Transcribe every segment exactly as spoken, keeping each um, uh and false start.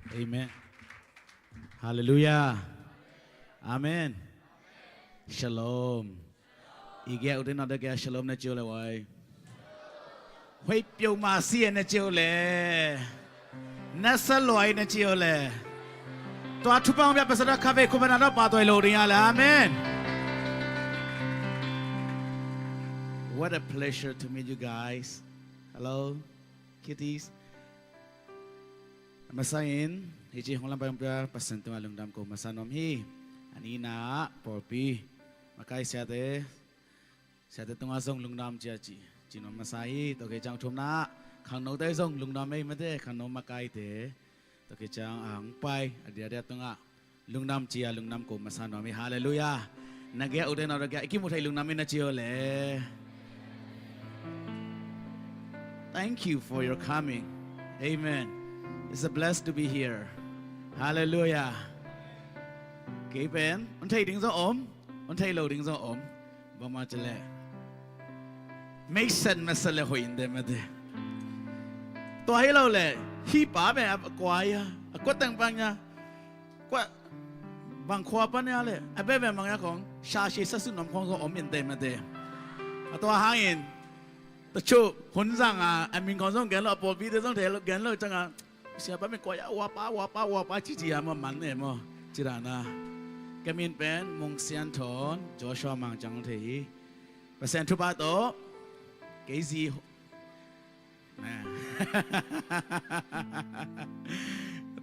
Amen. Halleluiah. Amen. Shalom. I gei a ute na ute gei a shalom na ci uh leh wai. Huai piau ma si e na ci uh leh. Na sa luai na ci uh leh. Tua thupha hong pia Pasian tawh khavei khum a na tawh pahtawi lo ding a leh. Amen. What a pleasure to meet you guys. Hello, kitties. A masa in, hici hong lampai hong pia Pasian tungah lungdam ko masa nuam hi. A nihna ah pawlpi makai siate, siate tungah zong lungdam ci a ci, ci nuam masa hi. Tua khit ciang thumna ah khangnote zong lungdam ei mate, khangno makaite. Tua khit ciang a hong pai a diakdiak tungah lungdam ci a lungdam ko masa nuam hi. Halleluiah. Na gei a ute na ute gei a i kimu thei lungdam in na ci uh leh. Thank you for your coming. Amen. It's a bless to be here. Halleluiah. Kei pen hong thei ding zong om, hong thei lo ding zong om. Bangmah ci leh meisan masa leh hoih in te mate. Tua hi lo leh hih pa pen a kuai a, a kua teng bang nia, kua bang khua pan nia leh a bebe mang nia khong sa si sa su nuam khong zong om in te mate. A tua hangin tua cu hun zang a, a min khong zong gen lo, a pawlpite zong thei lo, gen lo ciang a, sia pa min kuai a, ua pa, ua pa, ua pa ci ci a maw, man e maw. Ci dan a, ka min pen Mung Sian Thawn, Joshua Mang ciang thei hi. Pasian thupha tawh kei zi,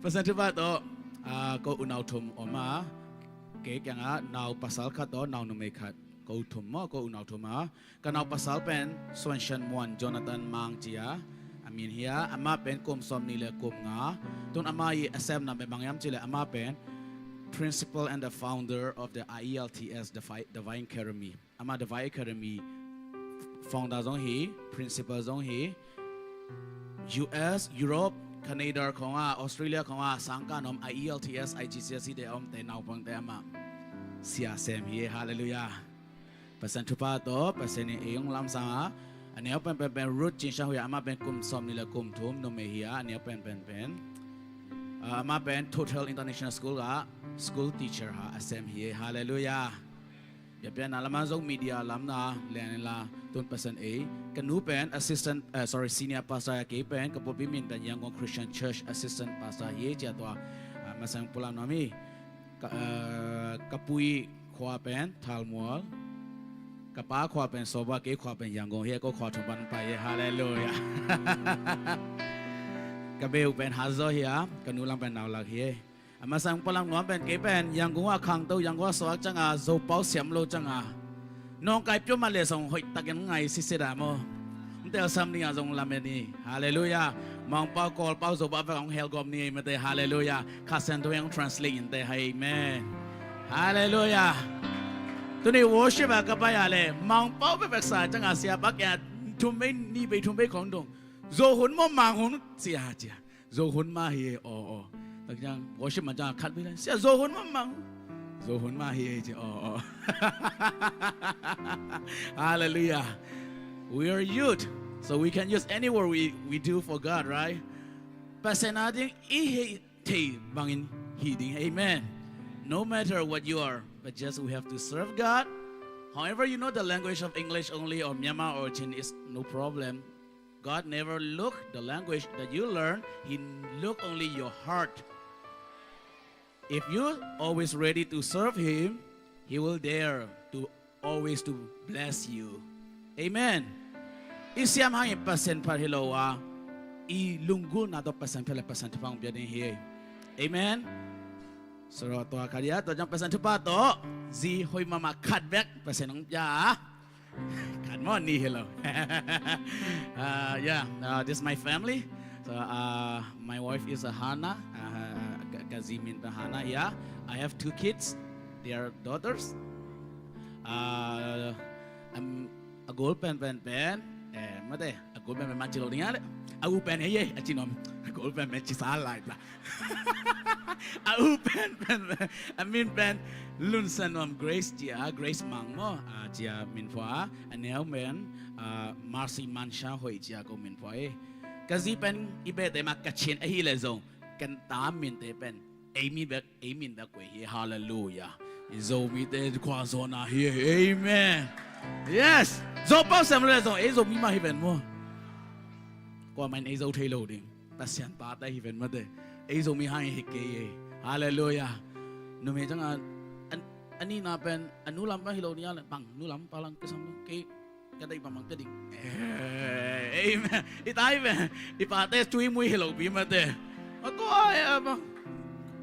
Pasian thupha tawh, ah, ko unau thum om a, kei kiangah nau pasal khat tawh nau numei khat, ko thum maw, ko unau thum a, ka nau pasal pen Suan Sian Muan Jonathan Mang ci a, a min hi a, amah pen kum sawm nih le kum nga. Tun amah i a semna pen bang hiam ci leh amah pen principal and the founder of the I E L T S, the Fi-, the Vine Academy. Amah the Vine Academy founder zong hi, principal zong hi. U S, Europe, Canada khong a, Australia khong a, sangkah a om I E L T S, I G C S E te a omte naupangte amah sia sem hi. Halleluiah. Pasian thupha tawh, Pasian in ei hong lamsang a, a neu penpen pen Ruth Cin Siang Hui a, amah pen kum sawm nih le kum thum numei hi a, a neu penpen pen, ah, amah pen Total International School ah school teacher ha a sem hi. Halleluiah. Biakpiakna lam ah zong media lam na lian in la tun Pasian ei. Ka nu pen assistant, eh, sorry, senior pastor a, kei pen ka pawlpi min pen Yangon Christian Church assistant pastor hi ci a tua, ah, masa in pualam nuam hi. Ka, eh, ka pu i khua pen Thalmual, ka pa khua pen Sawba, kei khua pen Yangon hi a, ko khua thum pan pai hi. Halleluiah. Ka beh uh pen Hazaw hi a, ka nu lam pen Naulak hi. A masa in pualam nuam pen kei pen Yangon a khangto, Yangon a suak ciang a, Zopau siam lo ciang a, nawngkai peuhmah leh zong hoihtakin ngai sitset a maw. Hong telsam ding a zong lamen hi. Halleluiah. Mangpau, Kawlpau, Zopau vek hong helgawp ni ei mate. Halleluiah. Kha Siangtho hong translate in te. Amen. Halleluiah. Tuni worship a ka pai a leh Mangpau vekvek sa ciang a, sia pa kiang thum bei, nih bei, thum bei khong dong. Zo hun maw, Mang hun sia cia. Zo hun mah hi ei, aw, aw. Tak ciang worship man ciang khat bi lai. Sia, zo hun mah, Mang. Zo hun mah hi ei ci, aw, aw. Halleluiah. We are youth, so we can use any word we, we do for God, right? Pasian a ding i hih thei bangin hih ding. Amen. No matter what you are, but just we have to serve God. However, you know the language of English only or Myanmar or Chin is no problem. God never look the language that you learn. He look only your heart. If you always ready to serve Him, He will there to always to bless you. Amen. I siam hangin Pasian phat hi lo a, i lunggulhna tawh Pasian phat leh Pasian thupha hong pia ding hi. Amen. Soro tua khadia tua ciang Pasian thupha tawh zi hoih mahmah khat bek Pasian hong pia. Khat maw, nih hi lo. Uh, yeah, uh, this is my family. So, uh, my wife is a Hannah. Uh, ka, ka zi min pen Hannah. Yeah, I have two kids. They are daughters. Uh, um, a gol pen pen pen. Eh, mate, a gol pen pen man ci lo ding a leh. A u pen hei hei, a ci nuam. A gol pen pen ci sa lai pla. A u pen pen pen, a min pen Lun San Nuam Grace ci a, Grace Mang maw, a ci a min pua a, a neu pen, a, Mercy Man Sha Hoih ci a ko min pua e. Ka zi pen i behte mah Kachin ahih leh zong Kan ta minte pen ei mi bek, ei min bek koih hi. Halleluiah. I Zomite khua zawn ah hi. Amen. Yes. Zo pau sem lo le zong ei Zomi mah hi ven maw. Kuamah in ei zo thei lo ding. Pasian pate hi ven mate. Ei Zomi hang hi kei ei. Halleluiah. Numei ciang a, an, a nihna pen a nu lam pan hi lo ni a le bang, nu lam pa lang kisam lo kei. Ka deih bangmang te ding. Eh, amen. I tai ve. I pate tui mui hi lo pi mate. Ma ko ai a bang.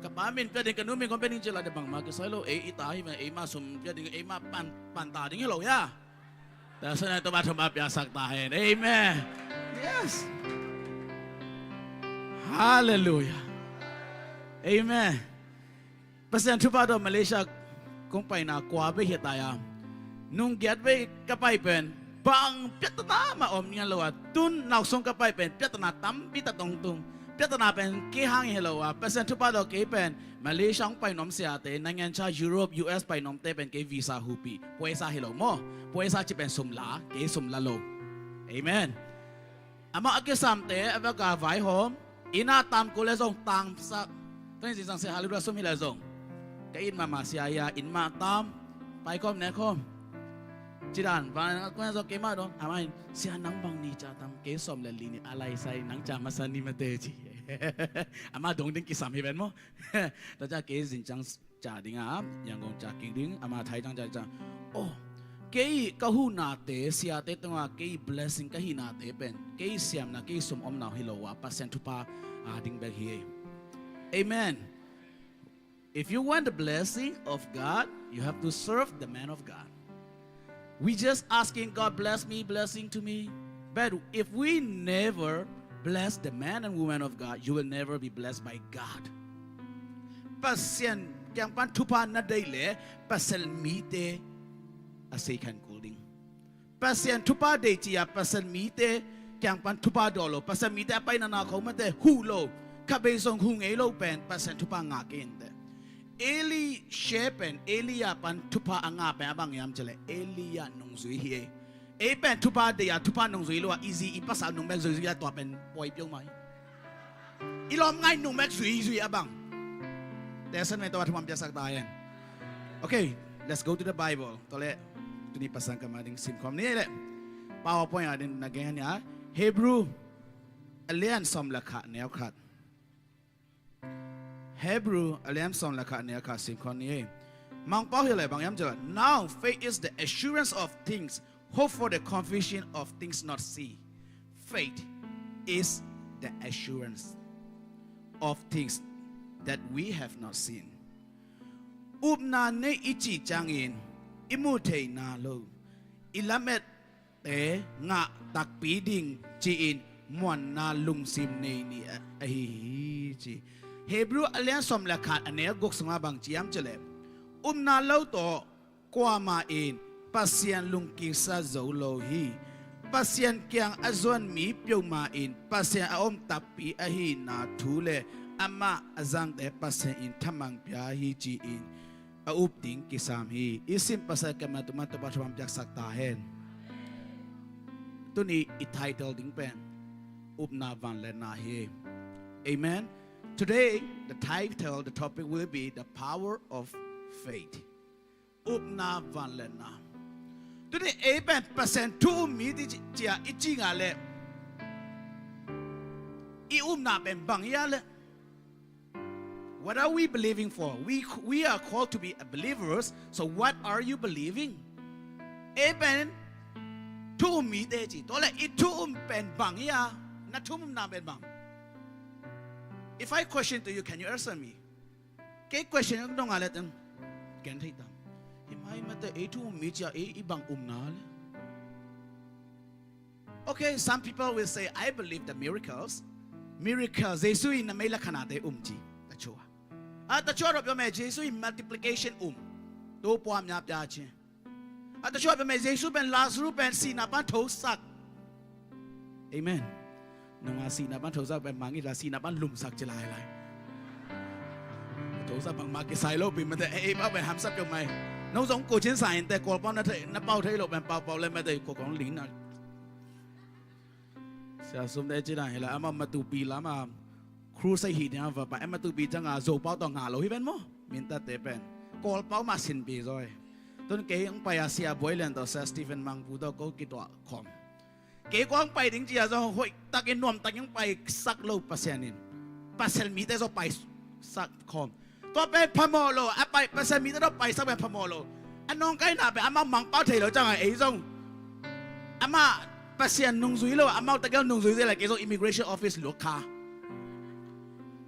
Ka pa min pia ding, ka nu min kong pia ding ci la de bangmah kisai lo. Ei i tai ve. Ei ma sum pia ding, ei ma pan, pan ta ding hi lo ya. Ta sa na to ba thom ba pia sak ta hen. Amen. Yes. Hallelujah. Amen. Pasian thupha tawh Malaysia kong paina kua vei hi ta a, nung giat vei ka pai pen bang piatana mah om nian lo a, tun nausung ka pai pen piatana tampi ta tongtung. Piatana pen kei hang hi lo a, Pasian thupha tawh kei pen Malaysia hong pai nuam siate, nangiancha Europe, U S pai nuamte pen kei visa hupi, puaisa hi lo maw. Puaisa ci pen sum la, kei sum la lo. Amen. Amah a kisamte a vek a vaihawm, inn ah tam kul le zong tangsak. Tua in zingsang sia hallelujah sum hi le zong, ka it mahmah sia hi a, inn mah tam, paikhawm nekhawm. Cidan van a kuan zong keimah dong amah in, sia nang bang ni ca tam, kei sawm le li ni, a laisai nang ca masa ni mate ci. Amah dong ding kisam hi ven maw. Tua ca kei zingsang ca ding a, Yangon ca kik ding, ama Thai cang ca ding ca. Oh, kei ka huhnate siate tungah kei blessing ka hihnate pen kei siamna, kei sum omna hi lo a, Pasian thupha a ding bek hi. Amen. If you want the blessing of God, you have to serve the man of God. We just asking God bless me, blessing to me. But if we never bless the man and woman of God, you will never be blessed by God. Pasian kiang pan thupha na deih le Pasian mite a sei khan kul ding. Pasian thupha deih ci-a Pasian mite kiang pan thupha daw lo, Pasian mite a paina na kho mate huh lo, khabei zong huh ngei lo pen Pasian thupha ngah kei inteh. Elisha pen Elijah pan thupha a ngah pen a bang hiam cih leh Elijah nungzui hi ei. Ei pen thupha deih a thupha nungzui lo a, i zi i pasal nung bek zuizui a, tua pen pawi peuhmah hi. I lawm ngai nung bek zuizui a bang. Tesen me tua thupha piaksak ta hen. Okay, let's go to the Bible. Tua leh tuni Pasian kammal ding simkhawm ni leh, PowerPoint a ding na gen hi a, Hebrew a lian sawm le khat, neu khat. Hebrew a lian sawm le khat, neu khat simkhawm ni ei. Mangpau hi leh bang hiam cih leh, now faith is the assurance of things hoped for, the conviction of things not seen. Faith is the assurance of things that we have not seen. Upna nei i cih ciangin i muh theihna lo, i lamet te ngah takpi ding ci-in muanna lungsim nei ni a, ahi hi ci. Hebrew a lian sawm le khat, a neu guk sungah bang ci hiam cih leh, upna lo tawh kuamah in Pasian lungkingsa zo lo hi. Pasian kiang a zuan mi peuhmah in Pasian a om takpi ahihna thu le amah a zangte Pasian in thamang pia hi ci-in a up ding kisam hi. I sim Pasian kammal tungah Topa thupha piaksak ta hen. Tuni i title ding pen Upna Vangliatna hi. Amen. Today the title, the topic will be the power of faith. Upna vangliatna. Tuni ei pen Pasian thu um mi ti ci-, ci-a i ci ngah leh, i upna pen bang hi a leh? What are we believing for? We, we are called to be a believers. So what are you believing? Ei pen thu um mite ci. Tua leh i thu um pen bang hi a? Na thu umna pen bang? If I question to you, can you answer me? Kei question nong a le teng gen thei tam. Hi mai mate, ei thu um mi ci-a ei i bang umna le. Okay, some people will say, I believe the miracles. Miracles, Jesu in na mei la khanate um ci. Ta chua. A ta chua rop yo me Jesu in multiplication um. To pua mya pia ci. A ta chua pe me Jesu pen Lazarus pen sihna pan thosak. Amen. Nong a sihna pan thosak pen mang i la sihna pan lumsak ci lailai. Thosak bangmah kisai lo pi mate, ei, ei, bak pen hamsat peuh mai. Nong zong ko cin sa in te kol pau na thei, na pau thei lo pen pau pau le mate ko kong ling na. Sia sum te ci na hi la, ama matupi la ma. Crusade hi ding a va pai, ama tupi cianga Zopau tawh nga lo hi ven maw. Mintatte pen Kawlpau mah sinpi zaw hi. Tun kei hong pai a Sia Buai Lian tawh Sia Stephen Mangpu tawh ko kituah khawm. Kei ko hong pai ding cia zaw hoih takin nuam takin hong paisak lo Pasian in. Pasian mite zaw paisak khawm. Tua pen phamawh lo, a pai Pasian mite tawh paisak pen phamawh lo. A nawngkaina pen amau mangpau thei lo cianga ei zong amah Pasian nungzui lo, amau tagel nungzui zia la kei zong immigration office luk kha.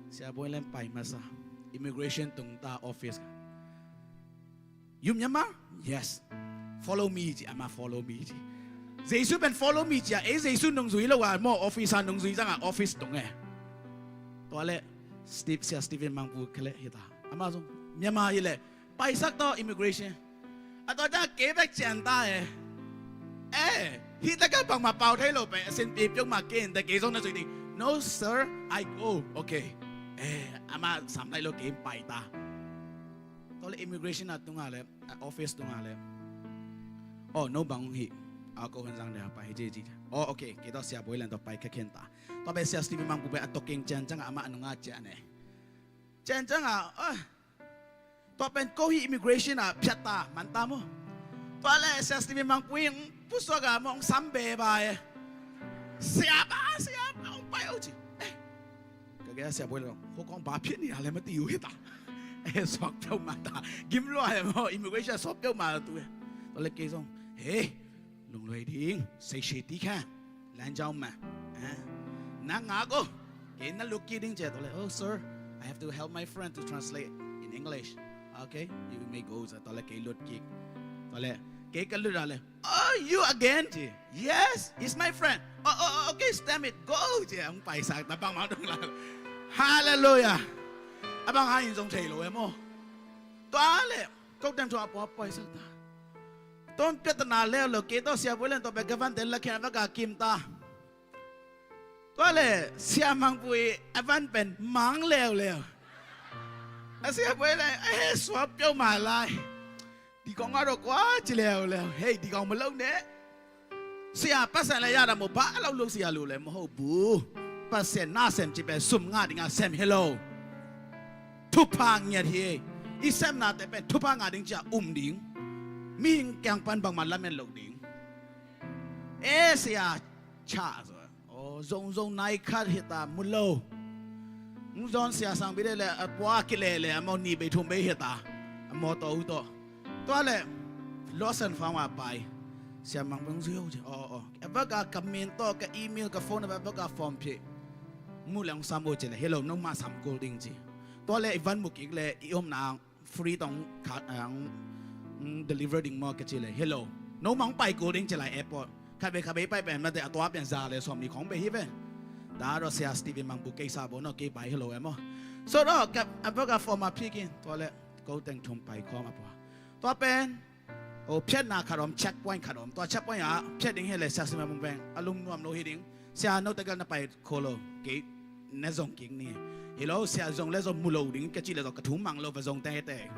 Sia Buai Lian pai masa immigration tung ta office. You Myanmar? Yes. Follow me ci, amah follow me ci. Jesu pen follow me cia, ei Jesu nungzui lo a maw office a nungzui cianga office tung e. Tua le Steve, Sia Stephen Mangpu khale hita. Amah zong Myanmar hi le paisak tawh immigration. A tua ciang kei bek cian ta e. Eh, hih takal bangmah pau thei lo pen a sinpi piok mah kei in ta kei zong na zui ding. No sir, I go. Okay. Eh, amah sam lai lo kei in pai ta. Tua le immigration a tunga le, a office tunga le. Oh, no bang hong hi. A ko hun zang dia pai hi ci ci. Oh, okay. Kei tawh Sia Buai Lian tawh pai kha khen ta. Tua pen Sia Stephen Mangpu pen a toking cian cianga amah a nunga cian e. Cian cianga, ah, tua pen ko hi immigration a phiat ta, man ta maw. Tua le Sia Stephen Mangpu in pusuak a maw hong sam beba e. Sia ba, sia ba, hong pai o ci. Eh, ka gei a Sia Buai Lian, ho kong ba phiat ni a le mati u hita. Eh, suak peuhmah ta. Gim lua e maw, immigration a suak peuhmah tu e. Tua le kei zong, hey, lungluai ding, sei sei ti kha. Lan jau ma. Eh? Na nga ko. Kei na luk kik ding cia tua le. Oh, sir, I have to help my friend to translate in English. Okay, you may go. Tua le kei lut kik. Tua le kei ka lut a le. Oh, you again ci. Yes, he's my friend. Oh, oh, oh, okay, stamp it. Go ci. Ang paisak ta bangmah tung la. Hallelujah. A bang ha in zong thei lo e maw. Tua le. Kau teng tua paisak ta. Ton piatana leu lo kei tawh Sia Buai Lian tawh bek ka van ten la khian a va ka kim ta. Tua le Sia Mangpu i a van pen mang leuleu. A Sia Buai Lian a he suak peuhmah lai. Di kong a ro kua ci leuleu. Hei, di kong mu lo ne. Sia Pasian le yada mu ba lo lu sia lu le mu ho bu. Pasian na sem ci pen sum nga ding a sem hi lo. Thupha ngiat hi. I semnate pen thupha nga ding cia um ding. Mihing kiang pan bangmah lamen lo ding. E sia cha zo. O zong zong nai khat hita mu lo. Hong zawn sia sang bi de le a pua kile le a mau ni bei thum bei hita. A mawtaw uh tawh. Tua le Lost and Found a pai. Sia Mang Bung zui ho ci. O o. A baka ka min tawh ka email ka phone a baka form phi. Mu le hong sam uh ci le. Hello, nong ma sam kul ding ci. Tua le i van mu kik le i omna free tawh hong deliver ding maw ka ci le. Hello. Nong mang pai kul ding ci lai airport. Khat bei khat bei pai pen mate a tua pen za le sawm ni khong bei hi ve. Da ro Sia Stephen Mang Bu kei sa bo no kei pai hello e maw. So ro ka a baka form a phi kin. Tua le ko teng thum pai khawm a pua. Tua pen o phiatna khat om, checkpoint khat om. Tua checkpoint ah phiat ding hi le Sia Sim Mung Beng a lum nuam lo hi ding. Sia no tegal na pai kho lo kei na zong kik ni. Hi lo Sia zong le zong mu lo ding ka ci le zong ka thu mang lo va zong te te.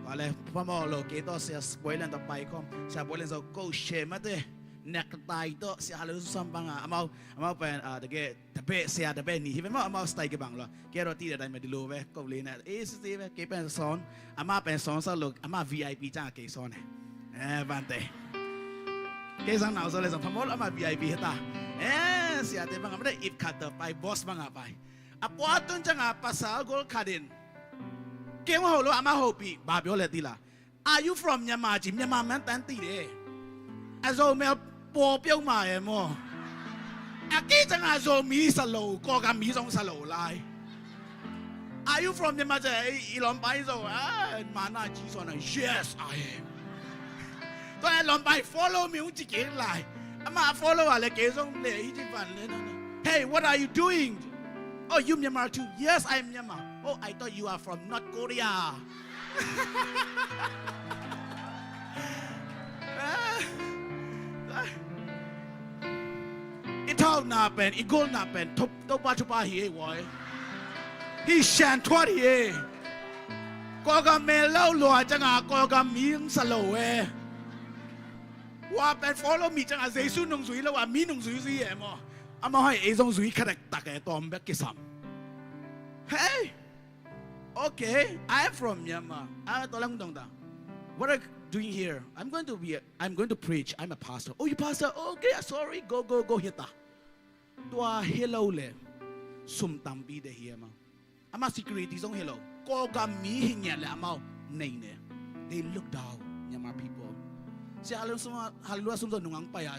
Tua le phamawh lo kei tawh Sia Buai Lian tawh pai khawm. Sia Buai Lian zong ko she mate necktie tawh Sia Hallelujah sam bang a amau amau pen a dage tabe Sia tabe ni hi ve maw amau style kibang lo. Kei ro ti da dai ma di lo ve ko li na e si si ve kei pen son. Ama pen son sa lo ama V I P cang kei son e. Eh, vante. Kei sang nau so le sang phamol ama V I P heta. Eh, siate banga mate ip khat ta pai boss banga pai. A pua tun canga pasal gol khat in. Kei ma ho lo ama hopi ba pio le ti la. Are you from Myanmar ci Myanmar man tan ti de. A zo mel po pio ma e mo. A kei canga zo mi sa lo ko ka mi zong sa lo lai. Are you from Myanmar? Ci i lawmpa in zo a mana ci suan a yes I am. Tua a lawmpa in follow me hong ci kik lai. Ama follow a le kei zong le hi ci van le na. Hey, what are you doing? Oh, you Myanmar too? Yes, I am Myanmar. Oh, I thought you are from North Korea. I thauna pen i golna pen Topa thupha hi ei voi. Hi sian thuat hi ei. Kawlgam mel lo lua canga Kawlgam mi sa lo e. Hua pen follow mi canga Jesu nungzui lo a mi nungzui zui e maw. Amau hai ei zong zui khadak tak e tawm bek kisam. Hey, okay, I'm from Myanmar. Ah, tua lang dong ta. What are you doing here? I'm going to be a, I'm going to preach. I'm a pastor. Oh, you pastor? Okay, sorry. Go, go, go, hita. Tua hi lo le, sum tampi te hi amau. Amau security zong hi lo. Kawlgam mi hi ngiat le amau nei ne. They look down Myanmar people. Sia Halua sum, Halua sum zong nungang pai a.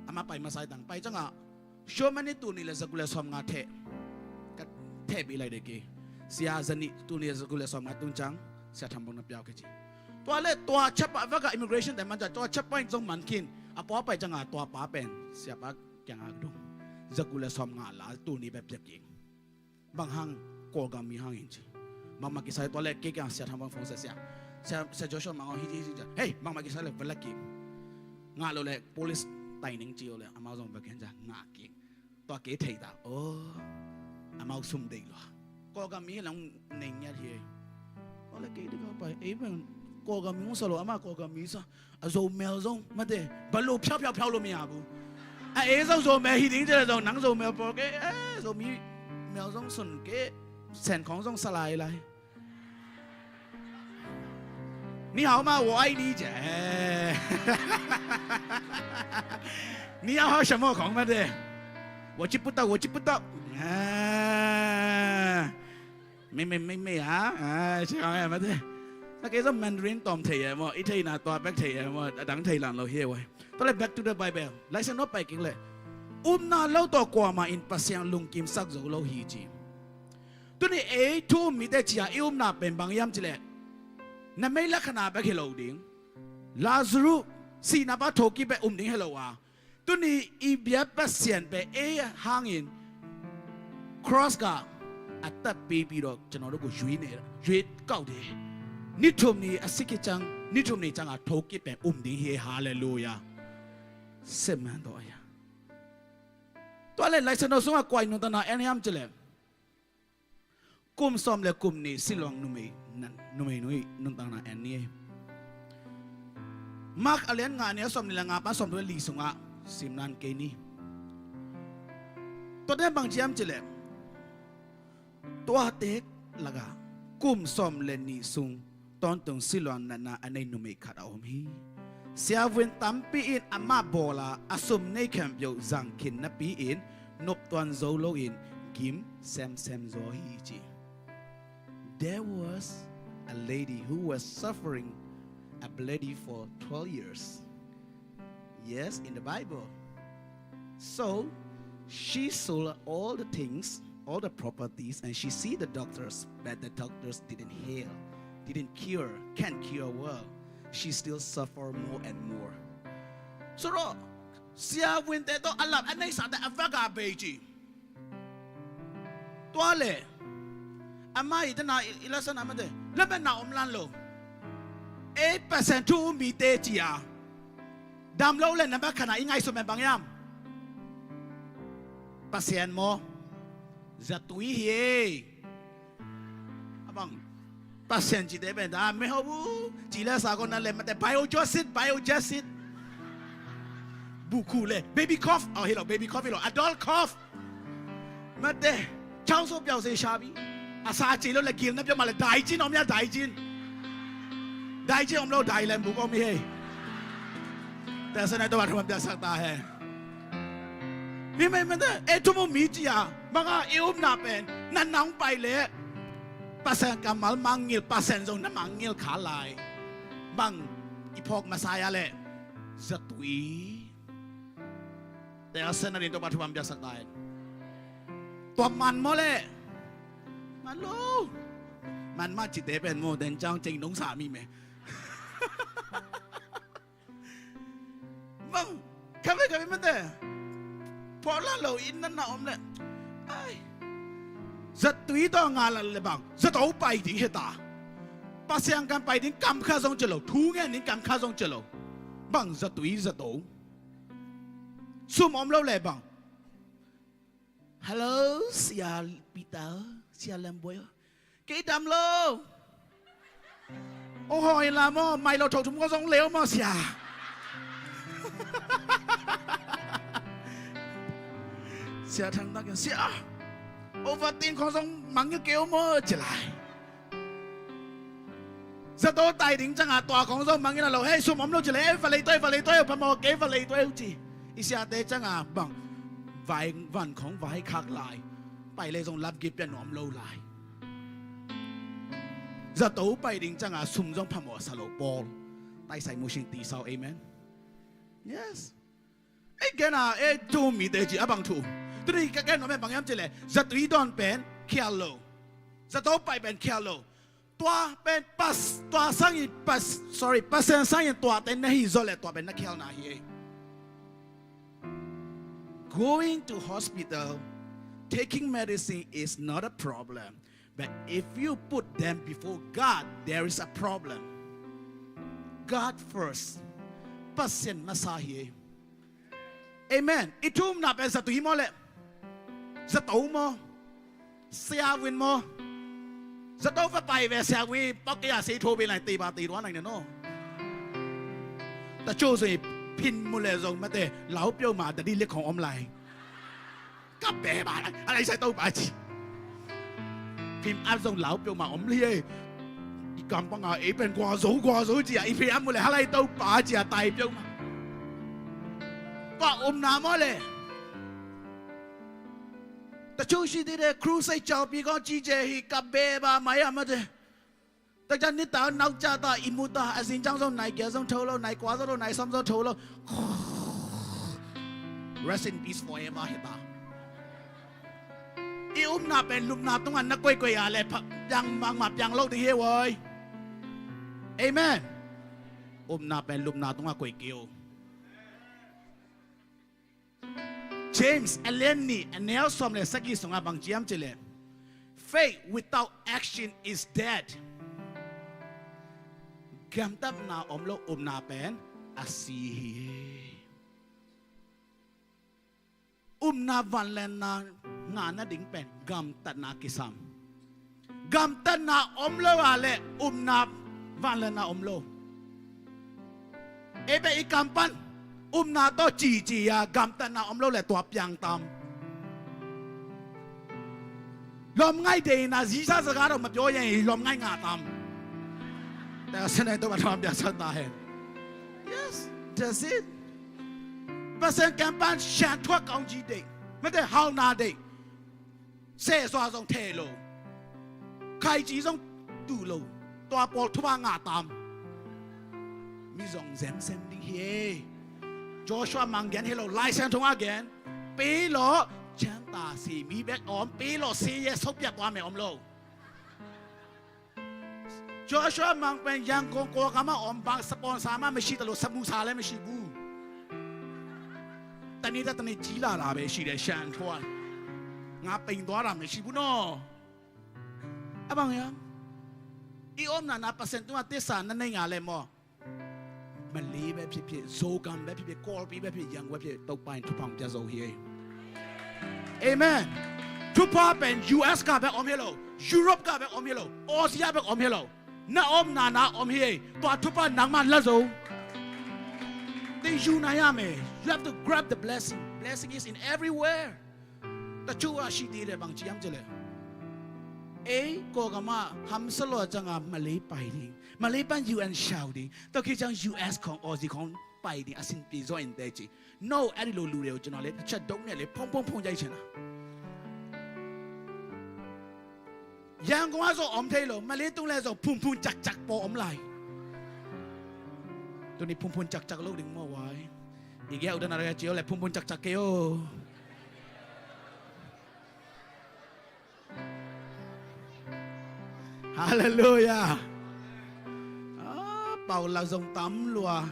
Amau pai masai tang pai ciangah. Sure mani tul nih le za guk le sawm nga theh. Ka theh pi lai de ki. Sia za nih tul nih le za guk le sawm nga tung ciang. Sia Thang Bang na piau ke ci. Tua le tua checkpoint vaka immigration te man ciang tua checkpoint zong man khin. A pua pai ciangah tua pa pen. Sia pa kiangah dung. Za guk le sawm nga la tul nih bek piak kik. Bang hang Kawlgam mi hang in ci. Bangmah kisai tua le kei kiang Sia Thang Bang phone sia sia. Sia, Sia Joshua Mang aw hi hi hi. Hey, bangmah kisai le va la kik. Ngah lo le police tai ning ci lo le amau zong va kian cia ngah kik. Tua kei thei ta. Oh, amau sum deih lo. Kawlgam mi hi lang nei ngiat hi. Tua le kei te kau pai. Ei bang Kawlgam mi hong sa lo amau Kawlgam mi sa. A Zomel zong mate, ba lo phiau phiau phiau lo mi a bu. A ei zong Zomel hi ding ci le zong nang Zomel pawl ke, eh, Zomi mel zong sun ke, Sen khawng zong sa lai lai. Ni hao ma, wo ai ni ce. Ni hao hao sha mo khawng mate. Wo ci putak, wo ci putak. Ah. Mei mei mei mei ha. Ai, ci khawng eh mate. Na kei zong Mandarin tawm thei eh maw, i theihna tua bek thei eh maw, a dang thei lan lo hi eh wai. Tua le back to the Bible. Laisiangtho no pai kik le. Upna lo tawh kuamah in Pasian lungkim sak zo lo hi ci. Tuni ei thu um mite cia i upna pen bang hiam ci le. Na mei la khana bek hi lo ding. Lazarus sihna pa thokip bek um ding hi lo a. Tuni i biak Pasian pen ei hangin cross ka a tatpipi dawh cano dawh ku zui ne, zui kau de. Ni thum ni a si khit ciang, ni thum ni ciang a thokip pen um ding hi, halleluiah. Seman dawh a ia. Tua le Laisiangtho sungah kua in nuntakna en hiam ci le. Kum sawm le kum nih siluang numei nan, numei nui nuntakna en ni. Mark a lian nga ni a sawm ni le nga pan sawm le li sungah simlan kei ni. Tua den bang ci hiam ci le. Tua tek lakah kum sawm le nih sung tawntung siluang natna a nei numei khat a om hi. Siavuan tampi in amah bawl a, a sum nei khempeuh zang khin napi in noptuan zo loin gim semsem zaw hi ci. There was a lady who was suffering a bloody for twelve years. Yes, in the Bible. So she sold all the things, all the properties, and she see the doctors, but the doctors didn't heal, didn't cure, can't cure well. She still suffer more and more. So, siavuante tawh a lap a neisate a vak a bei ci. Tua le amah i tana i lasan amate lametna om lan lo. Ei Pasian thu um mite cia dam lo le na bak khana i ngaihsut pen bang hiam? Pasian maw? Zatui hi ei. A bang Pasian cite pen ta mei hau bu ci le sa ko na le mate biogesit, biogesit. Bukhu le baby cough. Oh, hi lo baby cough, hi lo adult cough. Mate, chau so piau se shabi. A sa ci lo le gil na piau ma le daicin om ya daicin. Daicin om lo dai lem buk om hi hei. Te sa na to ba thuman piak sak ta he. Hi mei mate, ei thu mu mi cia banga i upna pen nan nang pai le Pasian kammal mangngilh, Pasian zong na mangngilh kha lai. Bang i phawk Messiah le zatui. Te a sen a din to ba thu bang biaksak ta in. Tua man maw le? Man lo. Man mah cite pen maw den cang ceng nong sa mi me. Bang khabe khabe mate. Phawk la lo in nan na om le. Ai. Zatui tawh nga la le bang zato pai ding he ta. Pasian kan pai ding kam kha zong ci lo, thu ngen ding kam kha zong ci lo. Bang zatui zato. Sum om lo le bang. Hello, Sia Peter, Sia Lamboy. Kei dam lo. Ong hong in la maw, mai lo tho thum ko zong leu maw sia. Sia Thang Dang Kiang, sia. Ovaltine khong zong mangngilh kei uh maw ci lai. Zato tai ding ciangah tua khong zong mangngilh a lo, hei, sum om lo ci lai, eh, va lei tuai, va lei tuai, phamawh kei, va lei tuai uh ci. I siate ciangah bang, vai, van khong vaikhak lai. Pai lei zong lapgip pia nuam lo lai. Zato pai ding ciangah sum zong phamawh sa lo pawl. Taisai musing ti sau, amen. Yes. Ei, gen a, ei, thu mite ci a bang thu. Tuni ka gen nuam e bang hiam ci leh, zatui dawn pen khial lo. Zato pai pen khial lo. Tua pen pas, tua sangin pas, sorry, Pasian sangin tuate na hi zaw leh tua pen na khialna hi ei. Going to hospital, taking medicine is not a problem. But if you put them before God, there is a problem. God first. Pasian masa hi ei. Amen. I thu umna pen zatui maw leh? Zato maw? Siavuan maw? Zato va pai ve siavuan, pok kei a sei tho be lai tei ba tei ruan nang ne no. Ta cho sei phin mu le zong mate, lau pio ma ta di le khong om lai. Ka be ba lai, a lai sai to ba ci. Phim ap zong lau pio ma om li ei. I kam pang a, ei pen gua zo, gua zo ci a, i phim ap mu le, ha lai to ba ci a, tai pio ma. Tua umna maw le. Ta chu si ti de, crusade chau pi kong ci je hi, ka be ba mai a mate. Ta jan ni ta nau ca ta i mu ta, a zin cang zong nai kia zong tho lo, nai kua zong lo, nai som zong tho lo. Rest in peace forever hi ta. I umna pen lupna tungah na koikoi a le pha, piang mangmah piang lo ding hi voi. Amen. Umna pen lupna tungah koi kei uh. James a lian nih a neu sawm le sagih sungah bang ci hiam ci leh, faith without action is dead. Gamtatna om lo upna pen a si hi. Upna vangliatna ngahna ding pen gamtatna kisam. Gamtatna om lo a le upna vangliatna om lo. Ei bek i kam pan upna tawh cici a gamtatna om lo le tua piang tam. Lawm ngaih deihna zisa zaga dong ma pyaw yeng i lawm ngaih ngah tam. Te a sena i to ba thawm bia sa ta hen. Yes, that's it. Pasian kam pan siangtho a kong ci deih, mate hauna deih. Sehsua zong thei lo, khaici zong duh lo, tua pawl thupha ngah tam. Mi zong zemsem ding hi. Joshua Mang gen hi lo, Lai Siangtho a gen. Pei lawh ciangta si mi bek om, pei lawh si ye sopia tua me om lo. Joshua Mang pen Yangon Kawlgam a om bang sponsor mah masi ta lo, samusa le masi bu. Tani ta tani ci lala be si le siangtho a. Nga peng tua lam masi bu no. A bang hiam? I omna na Pasian tungah tisa na nei nga le maw? Malay bek phiphip, Zogam bek phiphip, Kawlpi bek phiphip, Yangon bek phiphip, Topa in thupha hong pia zo hi ei. Amen. Thupha pen U S gah bek om hi lo, Europe gah bek om hi lo, Aussie bek om hi lo. Na omna na om hi ei. Tua thupha nangmah la zo. Te yu na hiam ei. You have to grab the blessing. Blessing is in everywhere. Ta chu a si ti le bang ci hiam ci le. Ei Kawlgam a hamsa lo a cianga Malay pai ding. Malay pan U N siau ding. Tua khit ciang U S khong Aussie khong pai ding a sinpi zaw in te ci. No, a di lo lu le uh ci no le, ca dong ne le, phong phong phong yai ci na. Yangon a zong om thei lo, Malay tung le zong phun phun cak cak paw om lai. Tuni phun phun cak cak lo ding maw vai. I gia u dan a le ci o le phun phun cak cak kei o. Halleluia. Ah, pau lak zong tam lua.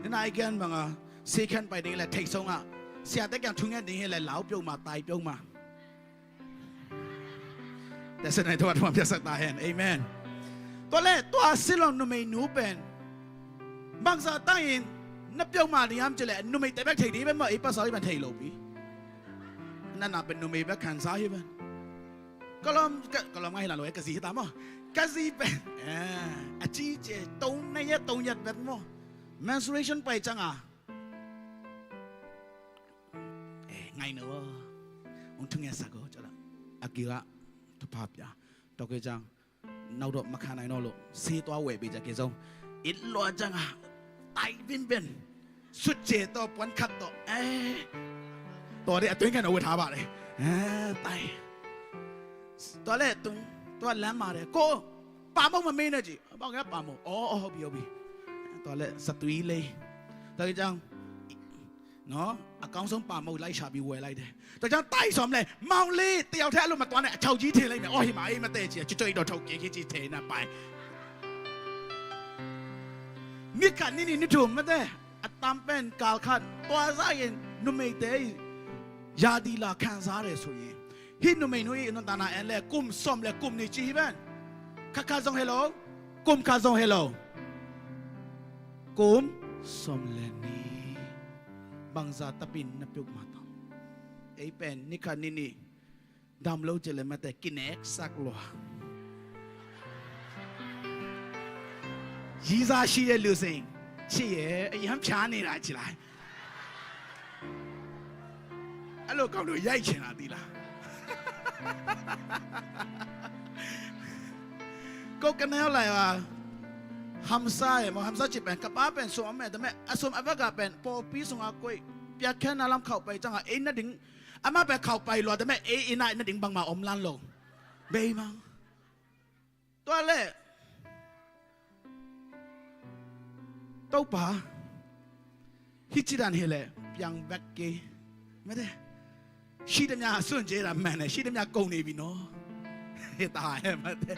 Ni nai kian bang a, si kian pai ding le thei song a. Siate kian thung ngen ding hi le lau pio ma, tai pio ma. Te se nai tua tua pia sa ta hen. Amen. Tua le, tua silong numei nu pen. Bangsa tangin, na pio ma ding hiam ci le, numei te bek thei ding pen maw, i pasal i pen thei lo pi. Na na pen numei bek khansa hi pen. Ka lawm, ka, ka lawm ngai hi la lo, eh, ka zi hi ta maw. Ka zi pen, eh, a ci ce, to nai ya, to nyat bet maw. Menstruation pai cianga. Eh, ngai no. Ong thung ya sa ko, cala. a gil ah thupha pia. Tua khit ciang, nau dawh makha nai naw lo, si tua weh bi ja ki zong. It lua ciang a, tai vin ben. Sut ce tawh, puan khat tawh. Eh. Tua de a tuing kan a wet ha ba de. Eh, tai. Tua le tung, tua lam ma de. Ko, pa mong ma mei na ji. Ba nge pa mong. Oh, oh, bi, oh, bi. Tua le satui le. Tua khit ciang. No, a kawng sung pa mong lai sa bi weh lai de. Tua ciang tai sawm le, mong li, tiau the a lu ma tua ne, a chau ji the lai me, oh, hi ma, ei ma te ci, a ci coi do thau ke ki ci the na pai. Ni khat ni ni ni thum ma te, a tam pen kal khat, tua za in, numei te i, ya di la kan za re su i. Hi numei nu i, nun ta na en le, kum sawm le, kum ni ci hi ben. Kha kha zong hello, kum kha zong hello. Kum sawm le ni. Bangza tapin na piuk ma tawh. Ei pen, ni khat ni ni. Dam lo ci le mate kinek sak lua. Jiza shi ye lu sing. Ci ye, ei ham cha ni la ci lai. A lo kau lo yai ci na di la. Ko ka neu lai wa. Hamsa e mo, hamsa ci pen, ka pa pen sum a me, da me, a sum a va ga pen, po pi sung a koi. Pia khen na lam khau pai chang a, ei na ding, ama pen khau pai lua, da me, ei ina na ding bang ma om lan lo. Bei mang. Tua le. Topa. Hi ci dan hi le, piang bek ke. Mate. Shi dem ya sun je da mane, shi dem ya kong ne bi no. He ta he mate.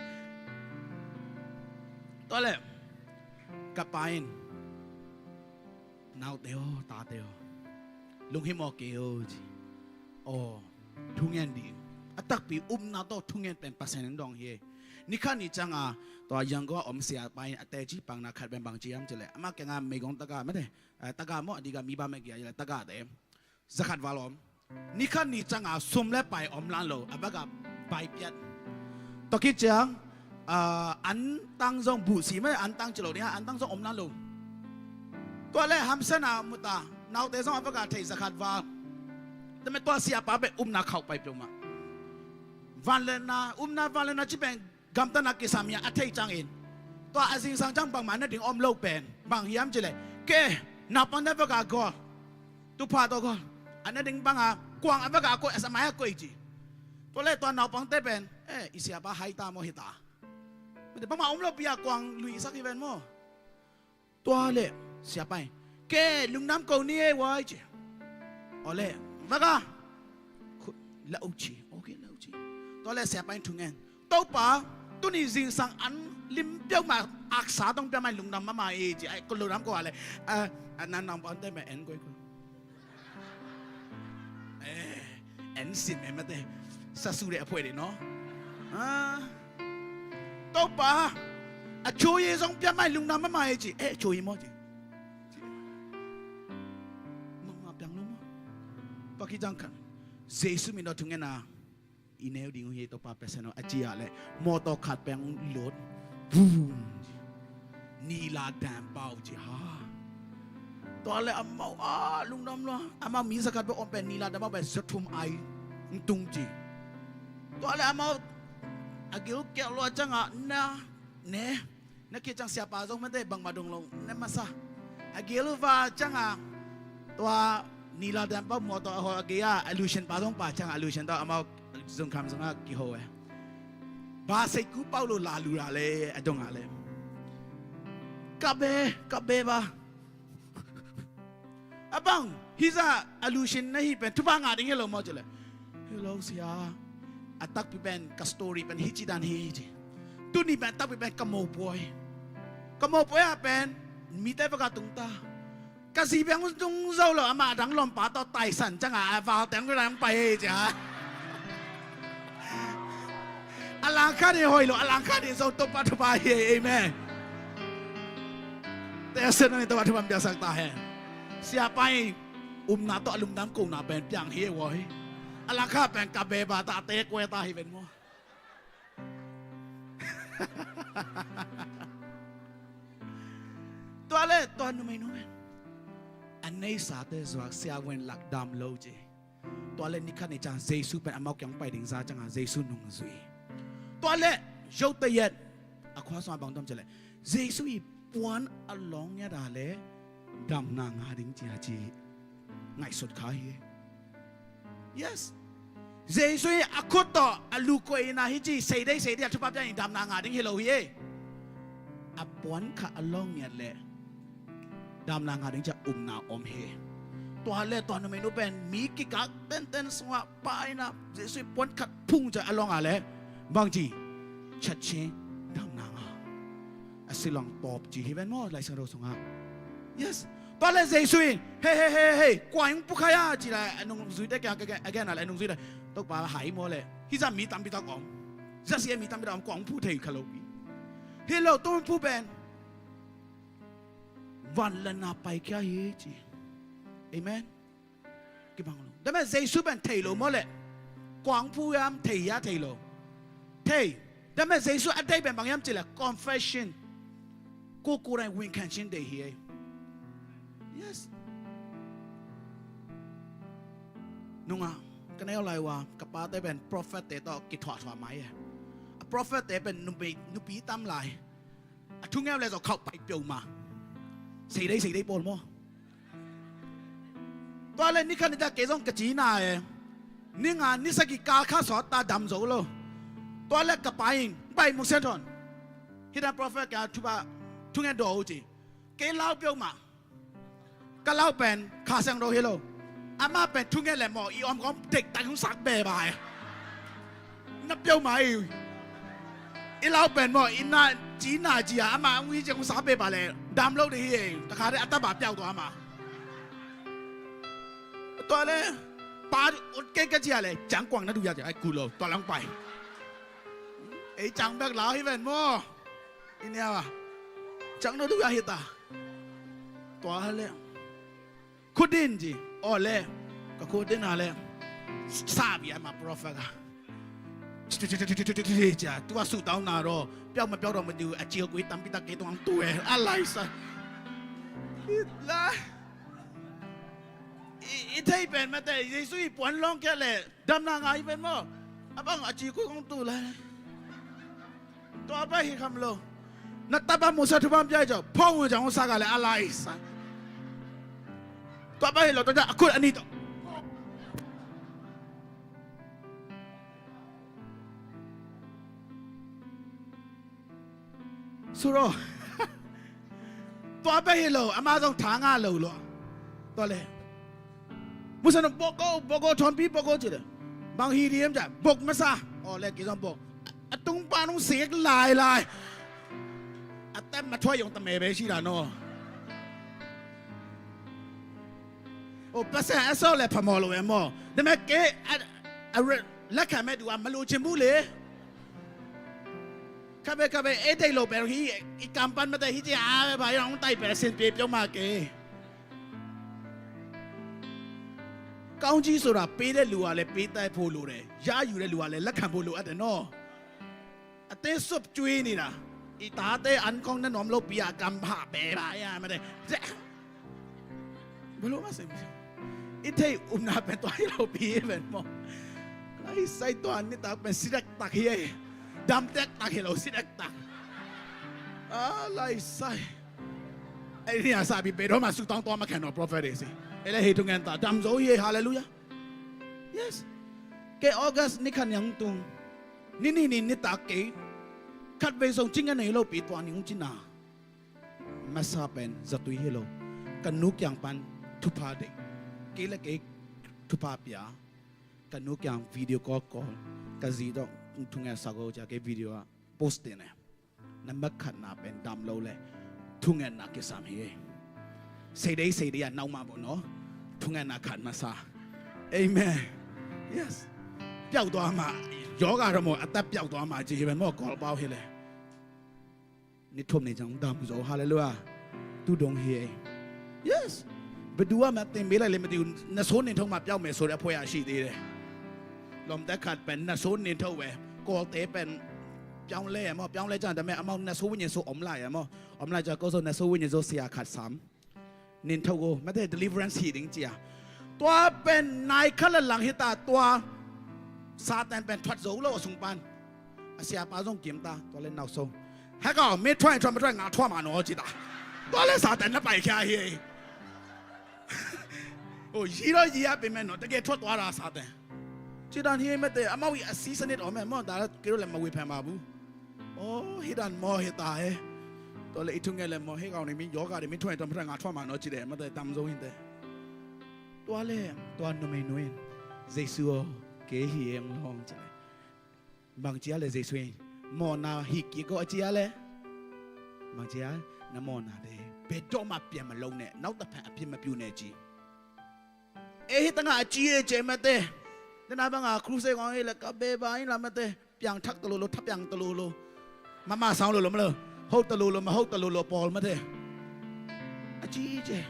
Tua le. Ka pa in. Naute aw, tate aw, lunghimawh kei o ci. Aw, thungen dih. A takpi upna tawh thungen pen Pasian in dong hi. Ni khat ni ciang a, tua Yangon a om siapa in a teci pangna khat pen bang ci hiam ci leh, amah kiang a meigong taga mate, eh, taga maw, a diga mi ba meh kia ci leh, tagate. Zakhat val om. Ni khat ni ciang a sum le pai om lan lo, a bek a pai piat. Tua khit ciang, ah, antang zong buh si mah, antang ci lo ni ha, antang zong om lan lo. Tua le hamsa na mu ta, naute zong a bek a thei zakhat val. Tua mah tua siapa bek upna khauh pai peuhmah. Vangliatna, upna vangliatna ci pen gamtatna kisam hi a, a thei ciangin. Tua a zingsang ciang bangmah na ding om lo pen bang hiam ci leh, ke, naupangte bek a gawl. Thupha tawh gawl. A na ding bang a kuang a bek a koih, a sa mai a koih ci. Tua le tua naupangte pen, eh, i siapa hai ta maw hi ta. Mate bangmah om lo pi a kuang luisak hi ven maw. Tua le siapa in, ke, lungdam ko ni e wai ci. Aw le, vaka. Khu-, la u ci. Okay, la u ci. Tua le siapa in thungen. Topa, tuni zingsang an lim peuhmah aksa tong pia mai lungdam mahmah e ci. Ai, ko lungdam ko a le. A, a nan nang pante me en koi koi. Eh, en sim e mate. Sa su de a poi de no. Ah. Topa, a cho ye zong pia mai lungdam mahmah e ci. Eh, cho ye maw ci. Mahmah piang lo maw. Tua khit ciang khat. Jesu min tawh thungen a. I neu ding uh hi Topa Pasian aw a ci a le mawtaw khat peng lut. Vum. Nila dam pau ci ha. Tua le amau a lungdam lua. Amau mi zakhat bek om pen nila dam pau pen zathum ai. Ntung ci. Tua le amau a gil kiak lua ciang a na ne. Na khit ciang siapa zong mate bangmah dong lo na masa. A gil va ciang a tua nila dam pau mawtaw a hawl a gei a, a lusian pa zong pa ciang a, a lusian tawh amau zungkham zong a kiho e. Ba sei ku pau lo la lu la le a dong a le. Ka be, ka be ba. A bang, hi zah a lusin na hi pen thupha ngah ding hi lo maw ci le. Hi lo sia. A takpi pen ka story pen hi ci dan hi ci. Tuni pen a takpi pen ka mopawi. Ka mopawi ah pen mite bek a tungta. Ka zi beng tung zo lo, amah a dang lawmpa tawh taisan ciang a, a val teng dang pai hi ci a. A langkhat hi hoih lo, a langkhat hi zo, Topa thupha hi, amen. Te a sen nang Topa thupha piaksak ta hen. Siapa in upna tawh a lungdam kohna pen piang hi e vaw hi. A langkhat pen ka beba ta te kue ta hi ven maw. Tua le tua numei nu pen a neisate zuak sia ven lak dam lo ci. Tua le nikhat ni ciang Jesu pen amau kiang pai ding za ciangah Jesu nungzui. Tua le zote yet a khua sungah bang dam ci le Jesu i puan a lawng ngiat a le damna nga ding cia ci ngaihsut kha hi. Yes. Jesu i a khut tawh a lukoina hi ci seidei seidei a thupha pian i damna nga ding hi lo hi. A puan kha a lawng ngiat le damna nga ding cia upna om hi. Tua le tua numeinu pen mi kikak tenten sungah paina Jesu i puan khat phung cia a lawng a le bang ci chatchin damna nga a silang tawp ci hi ven maw Laisiangtho sungah. Yes. Tua le Jesu in hei hei hei hei kua in pukhaia ci la a nungzuite kia a gen a le a nungzuite Topa hai maw le hizah mi tampi tak om. Zah si a mi tampi tak om kua in phu thei kha lo pi. Hi lo tung phu pen van le na paikhia hi ci. Amen. Kibang lo dame Jesu pen thei lo maw le kuang phu yam thei ya thei lo. Thei dame Jesu a dei pen bang yam ci le confession. Kuku dai win khan chin dei hi. Yes. Nunga ka neu lai wa ka pate pen prophet te tawh kithuah thuah mai e. A prophet te pen nupi nupi tam lai. A thungeu le zaw khauh pai peuhmah. Seidei seidei pawl maw? Tua le nikhat nita kei zong ka cina e. Ninga nisaki kal kha sawt ta dam zo lo. Tua le ka pa in bai mu sen thon. Hita prophet ka thuba thungen daw ci. Kei lau peuhmah. Ka lau pen kha siang do hi lo. Amah pen thungen le maw i om kong dektak hong sak be bai. Na peuhmah i i lau pen maw i na ci na ci a amah hong hi ciang hong sak be ba le dam lo de hi. Takha de a taba piau to amah. Tua le pa ut ke ka ci a le ciang kuang na du ya ci ai ku lo tua lang pai. Ei ciang bek lau hi ven maw. I nia ba ciang na du ya hi ta. Tua le khut din ci aw le ka khut din a le sabi a ma prophet a. Cia tua su tau na ro piau ma piau ro ma diu a cia kui tampi tak kei tuang tu e a lai sa. I thei pen ma te Jesu i puan long kia le damna ngai pen maw. A bang a cia kui kong tu lai. Tua pai hi kham lo. Na tapa musa thupha piai jo phong u jang saka le alai sa. Tua pai hi lo tua a khut ani to. Suro. Tua pai hi lo ama zong tha nga lo lo. Tua le. Musa no boko boko thon pi boko ci le. Bang hi diem ja bok masa. O le ki zong bok. A tung pa nung sik lai lai. A tem ma thuai yong ta me be si la no. O pa se a so le pa mo lo e mo. De me ke a a re la ka me du a ma lu chin bu le. Ka be ka be e dei lo be hi i kam pan ma te hi ci a ba yong tai be sin pi pyo ma ke. Kaung ci su ra pi le lu a le pi tai phu lu le ya yu le lu a le la ka bu lu a de no. A te sup cui ni la i ta te an kong na nom lo pi a kam ha be ba ya ma te. Bulu ma sem. I thei umna pen tua hi lo pi pen mo. Lai sai tua ni tak pen sidak tak hi. Dam tek tak hi lo sidak tak. A lai sai. Ai ni a sa bi pe do ma su tong tua ma khen no prophet si. Ele hi tu ngen ta dam zo hi hallelujah. Yes. Ke August ni khan yang tung. Ni ni ni ni tak ke. Khat ve song cing a nei lo pi tua ni ung cina. Masa pen zatui hi lo. Ka nu kiang pan thupha dei. Kei le kei thupha pia. Ka nu kiang video call call. Ka zi dong thung e sa go ja kei video a post te ne. Na mak khat na pen dam lo le. Thung e na kisam hi. Seidei seidei a nau ma bo no. Thung e na khat masa. Amen. Yes. Piau tua ma. Yoga ramo ata piau tua ma ji hi ben mo call pau hi le. Ni thum ni jang dam zo hallelujah. Tu dong hi. Yes. Bedua ma te me lai le ma tiu na son ni thong ma piau me so le phoya shi ti le. Lom ta khat pen na son ni thong we. Kol te pen piau le mo piau le jan da me amau na so win so om lai mo. Om lai ja ko so na so win so sia khat sam. Nin thau go mate deliverance hi ding cia. Tua pen nai khat le lang hi ta, tua Satan pen thuat zo lo a sung pan. A siapa zong kim ta, tua le nau so. Heka, mi thuai thuai, mi thuai nga thuai ma no ci ta. Tua le Satan na pai khia hi. O, yi lo yi a pi men no, te ke thuat tua ra Satan. Ci dan hi mete, amau i a si sanit om e, mo da ke lo le ma wi phe ma bu. O, hi dan mo hi ta e. Tua le i thung e le mo, hi kau ni mi yoga de mi thuai thuai, mi thuai nga thuai ma no ci de, mete tam zo hin te. Tua le, tua numei nu in, Jesu aw, kei hi eng long ci le. Bang ci a le Jesu in, mawhna hi kik aw a ci a le. Bang ci a, na mawhna de. Pe dawh ma pia ma lo ne, nau ta pha a pia ma piu ne ci. E hi tanga a ci e ce mate. Dena banga crusade kong hi le ka be ba in la mate. Piang thak ta lo lo, tha piang ta lo lo. Mama sang lo lo ma lo. Ho ta lo lo, ma ho ta lo lo, pawl mate. A ci ce.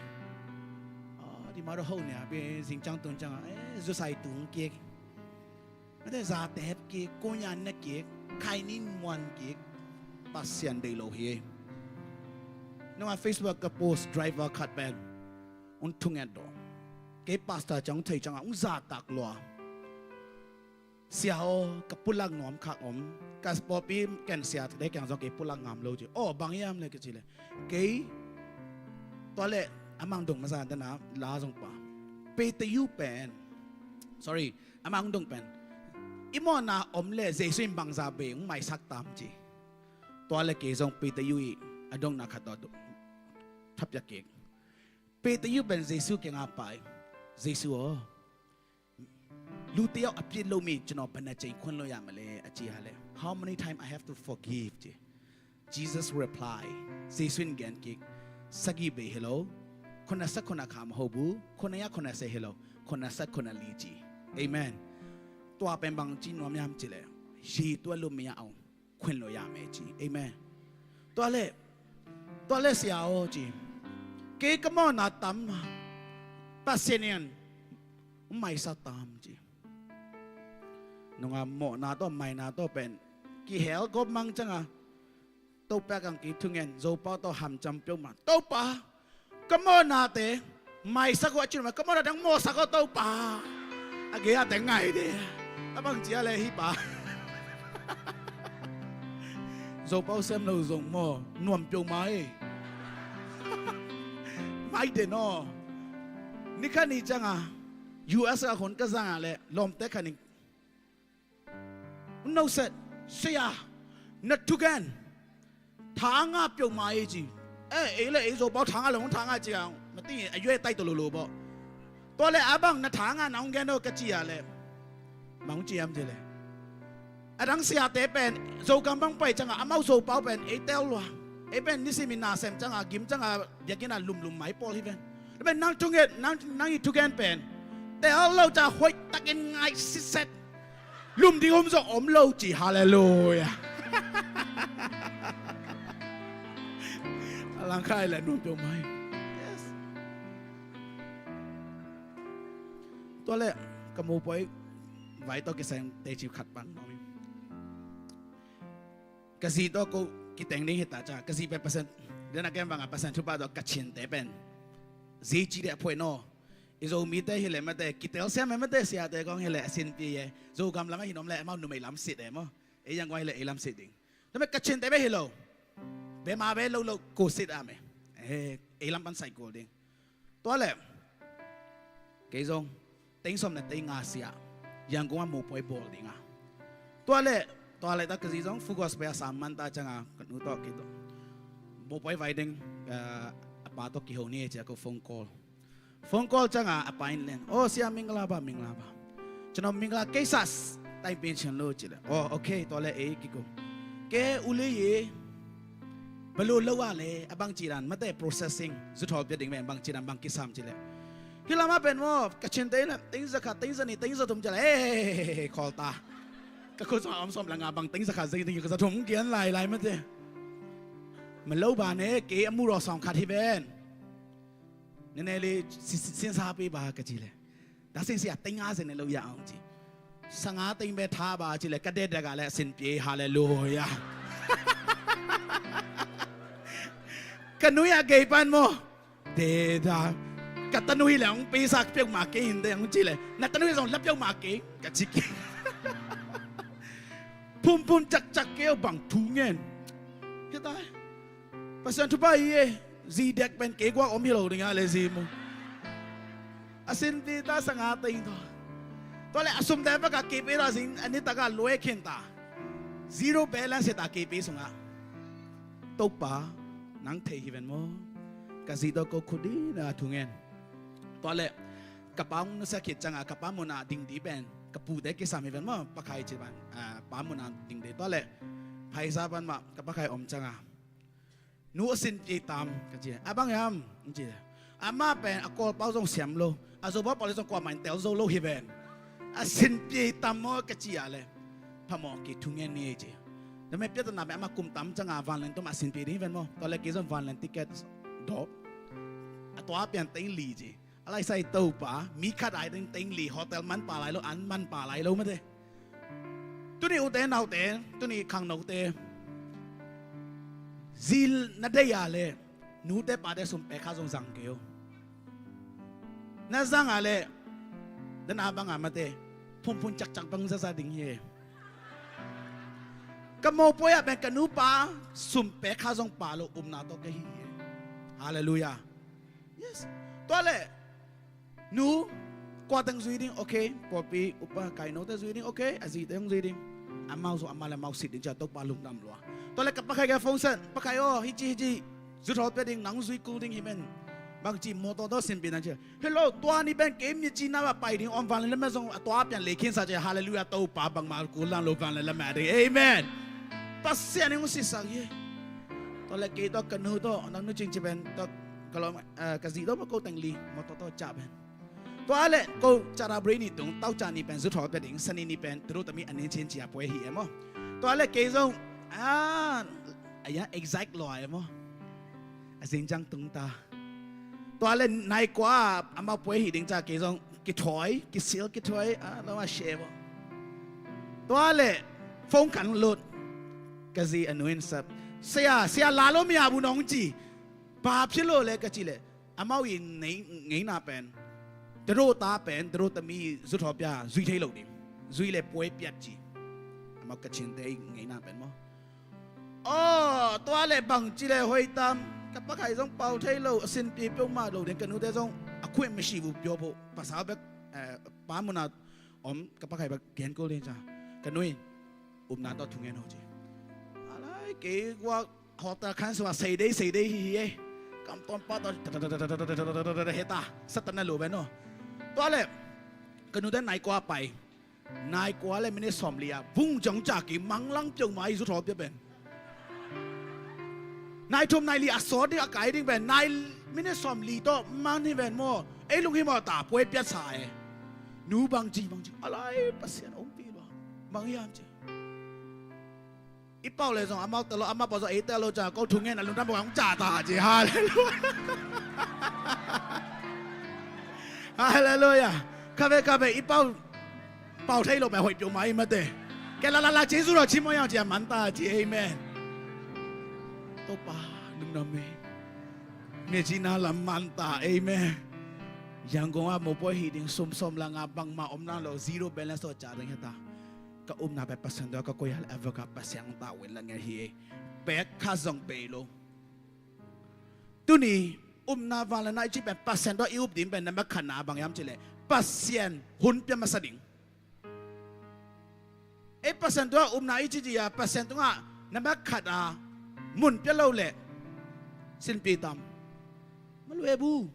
A, di ma do ho ne a, be zing cang tung cang a. E, zu sai tung kik. Mate za tep kik, konya ne kik, khai nin muan kik. Pasian dei lo hi. Nunga Facebook ka post driver khat pen. Un thunget do. Kei pastor cang thei cang a, un za kak lua. Sia aw, ka pulak nuam khak om. Ka pawpi ken sia te kiang zong kei pulak ngam lo ci. Aw, bang hiam le ka ci le. Kei, tua le, amang dong masa dana, la zong pa. Peter yu pen. Sorry, amang dong pen. I mawhna om le, Jesu in bangza be, ung maisak tam ci. Tua le kei zong Peter yu i, a dongna khat tua dong. Thap ya kek. Peter yu pen Jesu kianga pai. Jesu aw. Lute aw a piat lo mi cin aw pana cei khuan lo ya male a ci hale. How many time I have to forgive ci. Jesus reply. Jesu in gen kik. Sagi bei hello. Khona sa khona kha ma ho bu. Khona ya khona se hello. Khona sa khona li ci. Amen. Tua pen bang ci nuam yam ci le. Yi tua lo mi ya au. Khuan lo ya me ci. Amen. Tua le. Tua le sia aw ci. Kei ka mawhna tam. Pasian in. Maisa tam ci. Nunga mawhna tawh maina tawh pen. Kihel gop mang canga. Topa kang ki thungen. Zopau tawh hamcam pio ma. Topa. Ka mawhnate. Maisak uh a cin ma. Ka mawhna dang mawhsak uh Topa. A gei a teng ngai de. A bang cia le hi pa. Zopau sem lo zong maw. Nuam pio mai. Mai de no. Ni kha ni canga. U S a hun ka zanga le. Lawmte kha ni. No set, sia, na thugen. Thanga pio mai ci. Eh, ei le ei Zopau thanga le hong thanga ci ang. Mati a yue tai to lo lo bo. Tua le abang na thanga na hong gen do ka ci a le. Mang ci am ci le. Adang siate pen, Zogam bang pai canga, amau Zopau pen, ei tel lua. Ei pen nisi mi na sem canga, gim canga, biakina lum lum mai pawl hi pen. Pen nang thungen, nang, nang i thugen pen. Tel lo ca hoih takin ngai siset. Lum ding om zong om lo ci, halleluia. A langkhai le nuam pio mai. Yes. Tua le, ka mupoi, vai tawh kiseng teci khat bang. Ka zi tawh ko kiteng ding hita ca, ka zi pen percent, dena kem banga percent thupa tawh ka cinte pen. Zi ci de a phuai no. I Zomite hi le mate, kitel siam e mate siate kong hi le a sinpi e. Zogam lam a hin om le, amau numei lam sit e maw. Ei yang kong hi le, ei lam sit ding. Tame ka cinte be hi lo. Be ma be lo lo, ko sit a me. Eh, ei lam pan sai kul ding. Tua le. Kei zong. Teng som na teng nga sia. Yang kong a mupoi bol ding a. Tua le. Tua le ta ka zi zong, fugos be a sam man ta canga, ka nu tawh kei tawh. Mupoi vai ding, eh, a pa tawh kiho ni e cia ko phone call. Phone call canga a pa in len. Oh, sia mingla ba, mingla ba. Cino mingla kei sas. Tai pin chin lo ci le. Oh, okay, to le ei kiko. Ke uli ye. Balu lo a le, a bang ci dan, mate processing. Zu thol pia ding me, bang ci dan, bang kisam ci le. Hi lama pen mo, ka chin te le, ting za kha, ting za ni, ting za thum ci le. Hey, hey, hey, hey, call ta. Ka khut sa om som la nga bang ting za kha, ting za thum kian lai lai mate. Ma lo ba ne, ke a mu ro song khat hi ven. Nene le sin sa pi ba ka ci le. Da sin sia teng a sin ne lo ya ong ci. Sanga teng be tha ba ci le ka de da ga le sin pi, hallelujah. Ka nu ya gei pan mo. De da. Ka tanu hi leh hong pisa peuhmah kei hi inteh, hong ci leh, na tanu hi zong la peuhmah kei, ka ci kei. Phunphun cakcak kei aw, bang thu ngen. Hi ta. Pasian thupha hi e. Zi dek pen kei guak om hi lo ding a le zi mu. A sinpi ta sanga teng thaw. Tua leh a sumte baka kei pei ta zing, a nitak a luai khin ta. Zero balance hi ta kei pei sungah. Topa, nang thei hi ven maw? Ka zi tawh ko khut ding na thu ngen. Tua leh ka pa hong nusia khit cianga ka pa munah ding ding pen ka pute kisam hi ven maw? Pakhai ci ban, ah, pa munah ding ding. Tua leh phaisa pan mah ka pakhai om cianga, nu, a sinpi tam, ka ci. A bang hiam? Ci. Amah pen a Kawlpau zong siam lo, a Zopau pau le zong kuamah in tel zo lo hi ven. A sinpi tam maw, ka ci a leh, phamawh kei, thu ngen ni, ci. Tua mah piatana pen amah kum tam cianga vanleng tawh mah a sinpi ding hi ven maw? Tua leh kei zong vanleng ticket dawp. A tua pian teng li, ci. A laisai, Topa, mi khat ai teng teng li, hotel manpha lai lo, an manpha lai lo mate. Tuni ute naute, tuni khangnote, zi na deih a leh nute pate sum pek kha zong zang kei o. Na zang a leh, dan a banga mate, phunphun cakcak bang zaza ding hi e. Ka mopawi ah pen ka nupa sum pek kha zong pha lo, upna tawh ka hi hi e. Halleluiah. Yes. Tua leh nu, kua teng zui ding, okay. Pawlpi upa kainote zui ding, okay. A zite hong zui ding. Amau zong amau le amau sit ding, ci a, Topa lungdam lua. Tua leh ka pakhai ka phone set, pakhai aw, hici hici, zuthawl pia ding, nang zui kul ding hi men. Bangci, mawtaw tawh sinpi nang ci. Hello, tua ni pen kei mi cina a pai ding om, vanleng lam ah zong a tua pian lei khinsa, ci. Halleluiah, Topa bangmah kul lam lo, vanleng lam ah ding. Amen. Pasian in hong sitsak hi. Tua leh kei tawh ka nu tawh, nang nu cing ci pen tawh ka lawm, eh, ka zi tawh mah ko teng li, mawtaw tawh ciah pen. Tua leh ko cara bri ni tung, tau ca ni pen zuthawl pia ding, sani ni pen turu tami a nin cin cia puai hi e maw. Tua leh kei zong, ah, a ya exact lua e maw. A zing ciang tung ta. Tua leh nai kua amau puai hi ding ca kei zong kithawi, kisil kithawi, ah, lo ma she maw. Tua leh phone kan lut. Ka zi a nu in sap. Sia, sia la lo mia bu nong ci. Ba phi lo leh ka ci leh. Amau in nei, ngeina pen, tero ta pen, tero tami zuthawl pia zui thei lo ding. Zui leh puai piat ci. Amau ka cinte ngeina pen maw. Aw, tua leh bangci leh hoih tam. Ka pakhai zong pau thei lo, a sinpi peuhmah lo ding, ka nute zong a khuih masi bu pio bu. Pasal bek, eh, pa munah om, ka pakhai bek gen kul ding ca. Ka nu in upna tawh thu ngen o ci. A lai, kei guak hotel khan sungah sei dei, sei dei hi hi e. Kam tawn pa tawh heta, Satan na lo ven aw. Tua leh ka nute nai kua pai. Nai kua leh minute sawmli a vung ciang ca kei, manglang peuhmah i zuthawl pia pen. Nai thum nai li a sawt ding a kai ding pen, nai minute sawmli tawh man hi ven maw. Ei lunghimawh ta, puai piat sa e. Nu, bangci, bangci. A lai, Pasian ompih lua. Bang hiam ci. I pau leh zong amau tel lo, amau pau zong ei tel lo ca, ko thu ngen a lungdam bang hong ca ta ci. Halleluiah. Halleluiah. Khabe, khabe, i pau, pau thei lo pen hoih peuhmah i mate. Kei la la la ci, zu lo ci maw, yang ci a man ta ci. Amen. Topa lungdam e. Mi cina lam man ta. Amen. Yangon ah mopawi hi ding, sum sawm la nga bangmah om nang lo, zero balance tawh ciah ding heta. Ka upna pen Pasian tawh ka koih a leh a vaka Pasian ta win la nge hi e. Pek kha zong bei lo. Tuni upna vangliatna i cih pen Pasian tawh i up ding pen na ma khatna bang hiam cih leh Pasian hun pia masa ding. Ei Pasian tungah upna i cih cih a Pasian tungah na ma khat a mun pia lo leh sinpi tam. Malue bu.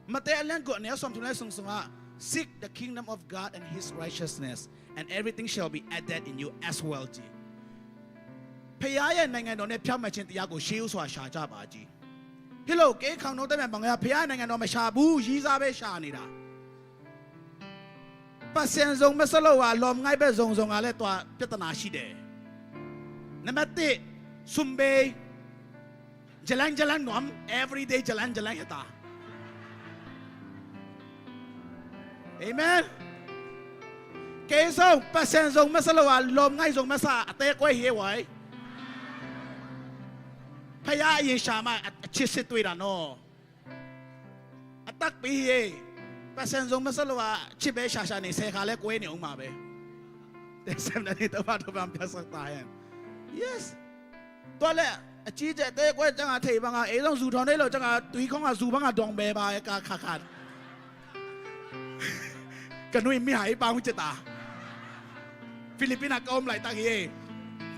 Mate a lian guk a neu sawmthum le sung sungah, "Seek the kingdom of God and his righteousness, and everything shall be added in you as well," ci. ဖခင်ရဲ့နိုင်ငံတော်နဲ့ ဖြောင့်မတ်ခြင်းတရားကို ရှေးဦးစွာ ရှာကြပါ ci. Hi lo, kei khangnote mah bang a, ဖခင်ရဲ့နိုင်ငံတော် မရှာဘူး, ရည်းစားပဲ ရှာနေတာ. Pasian zong masa lo a, lawmngaih bek zong zong a leh tua ပြဿနာရှိတယ်. နံပါတ်တစ်, sum bei. Jalan-jalan nuam, everyday jalan-jalan hi ta. Amen. Kei zong, Pasian zong masa lo a, lawmngaih zong masa a, a te kua hi e wai. ဖခင်အရင်ရှာမှ အချစ်စစ်တွေ့တာနော်. A takpi hi ei. Pasian zong masa lo a, ci be shasha ni se kha le kue ni ong ma be. Te sem na ni tawh pa tawh pa piaksak ta hen. Yes. Tua le a ci ceh te kue cang a thei bang a ei zong zu thawn ei lo cang a tui khong a zu bang a dong be ba ka kha khat. Ka nui mihai pa hong ci ta. Philippines a ka om laitak hi ei.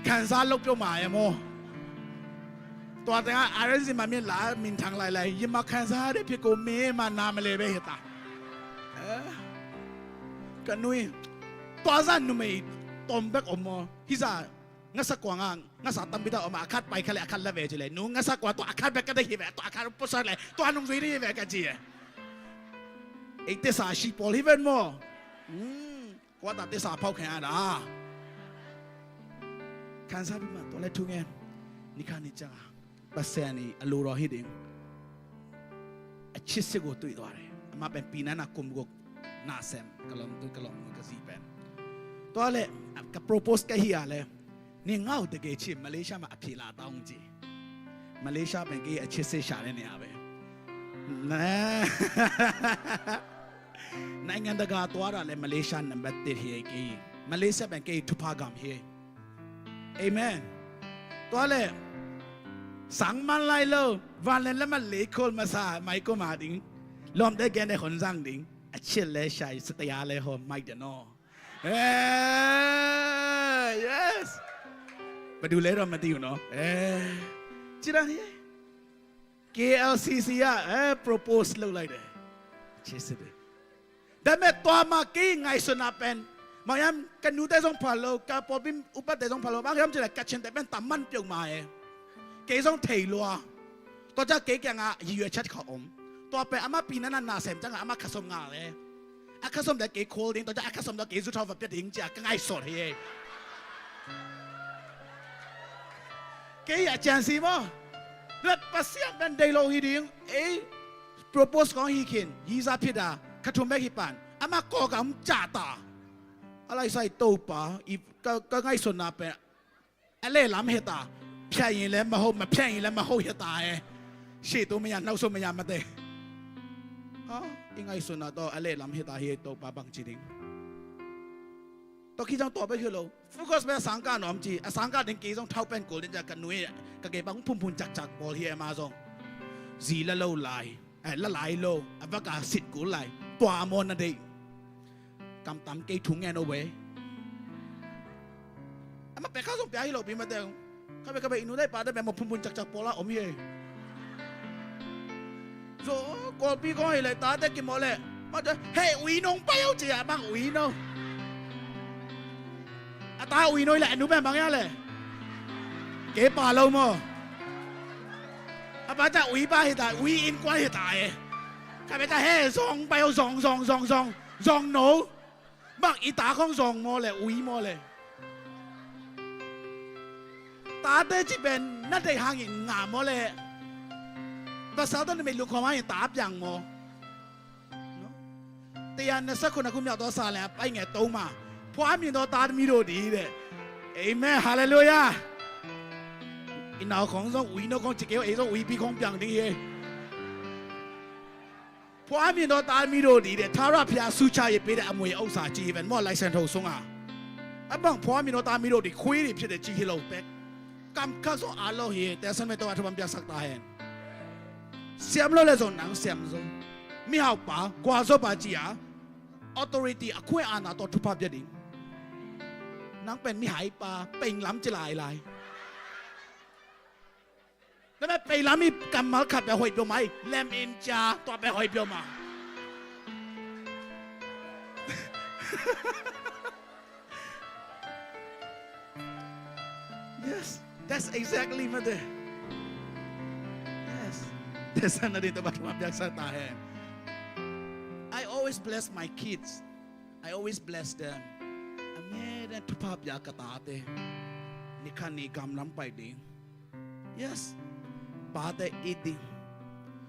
Cancer lok peuhmah e maw. Tua tengah R N C ma min la min thang lailai yima cancer de phiko me ma na ma le be hi ta. Eh, ka nui. Tua zan numei tom bek om maw. Hi za ngasa kuang a ngasa tampi ta om a khat pai kha le a khat la ve ci le nu ngasa kuang tua a khat bek ka de hi ve tua a khat pusa le tua nung zui de hi ve ka ci e. Ei te sa shi pawl hi ven maw. Hmm. Kua ta te sa phau khen a da. Khansa pi ma tua le thu ngen. Ni kha ni chang a. Pasian i a lu raw hi ding. A chit si gu tui tua le. Ama pen pi na na kum gu na sem. Ka lom tu ka lom ka zi pen. Tua le ka propose ka hi a le. Ni ngau te ke chi Malaysia ma a phi la ta ung chi. Malaysia pen ke a chit si sha le ni a be. Na. Na ngan da ga tua ra le Malaysia number tet hi ke. Malaysia pen ke thupha gam hi. Amen. Tua le sang man lai lo van len la ma le khol ma sa mai ko ma ding. Lom de gen de hon zang ding. A chit le shai sa ta ya le ho mai de no. Eh, yes. Ba du le ro ma diu no. Eh. Ci dan hi. K L C C ah, eh, propose lo lai de. Ci si de. Da me tua ma ki ngai suna pen. Ma yam ka nu te zong pha lo, ka pawlpi upa te zong pha lo. Ba yam ci la ka chin te pen tam man piu ma e. Ke zong thei lua. Tua ca ke kiang a yi yue chat kha om. Tua pen ama pi na na na sem cang a ama kha som nga le. A kha som da ke khol ding, tua ca a kha som da ke zu thau va pia ding cia ka ngai sot hi. Kei a cian si maw. Lat Pasian dan dei lo hi ding. Ei propose kong hi khin. Yi za phit a. Kha thum bek hi pan. Ama ko ka um ca ta. A lai sai to pa. I ka, ka ngai sot na pen. A le lam he ta. Phia yin le ma ho, ma phia yin le ma ho he ta e. Shi tu ma yan, nau so ma yan ma te. Ha, i ngai sot na to, a le lam he ta hi to pa bang ci ding. To ki jang to bek hi lo. Focus bek a sangka nuam ci, a sangka ding ki zong thau pen kul ding ja ka nui, ka ke bang phun phun cak cak bawl hi e ma zong. Zi la lo lai, eh, la lai lo, a vak a sit kul lai. Tua maw na dei. Kam tam kei thung ngen o we. Ama pek kha zong pia hi lo pi ma teng. Khabe khabe i nu dai pa dai pek ma phun phun cak cak pawl a om hi e. Zo, Kawlpi kong hi le tate kimawh le. Ma te, hei, ui nong pai au ci a bang ui no. A ta ui no hi le, a nu pen bang ya le. Kei pa lo maw. A pa ta ui pa hi ta, ui in kuan hi ta e. Khabe ta, hei, zong pai au, zong, zong, zong, zong, zong no. Bang i ta khong zong maw le, ui maw le. Tate ci pen na dei hangin nga maw le. Pasal tawh numei lungkhawm hangin ta piang maw. Te yan na sa khun a khun miak tawh sa le a pai nge to ma. Phua min tawh ta mi do di de. Amen. Hallelujah. I nau khong zong ui no khong ci kei ei zong ui pi khong piang ding hi. Phua min tawh ta mi do di de, thara phia su cha ye pe de a mui a usa ci hi ven maw lai sen tho sunga. A bang phua min tawh ta mi do di khui di phia de ci hi lo pek. Kam kha zong a lo hi, te san me tawh a thu bang piak sak ta hen. Siam lo le zong nang siam zong. Mihau pa, kua zo pa ci a. Authority a khui a na tawh thupha pia ding. Nang pen mihai pa, peng lam ci lai lai. Tua mah peilam i kammal khat peuh hoih peuhmah hi. Lem in cia, tua peuh hoih peuhmah. Yes, that's exactly mate. Yes. That's another thing about my biak sa ta hen. I always bless my kids. I always bless them. A mie den thupha pia ka tate. Ni khan ni gam lam pai ding. Yes. Pate it ding.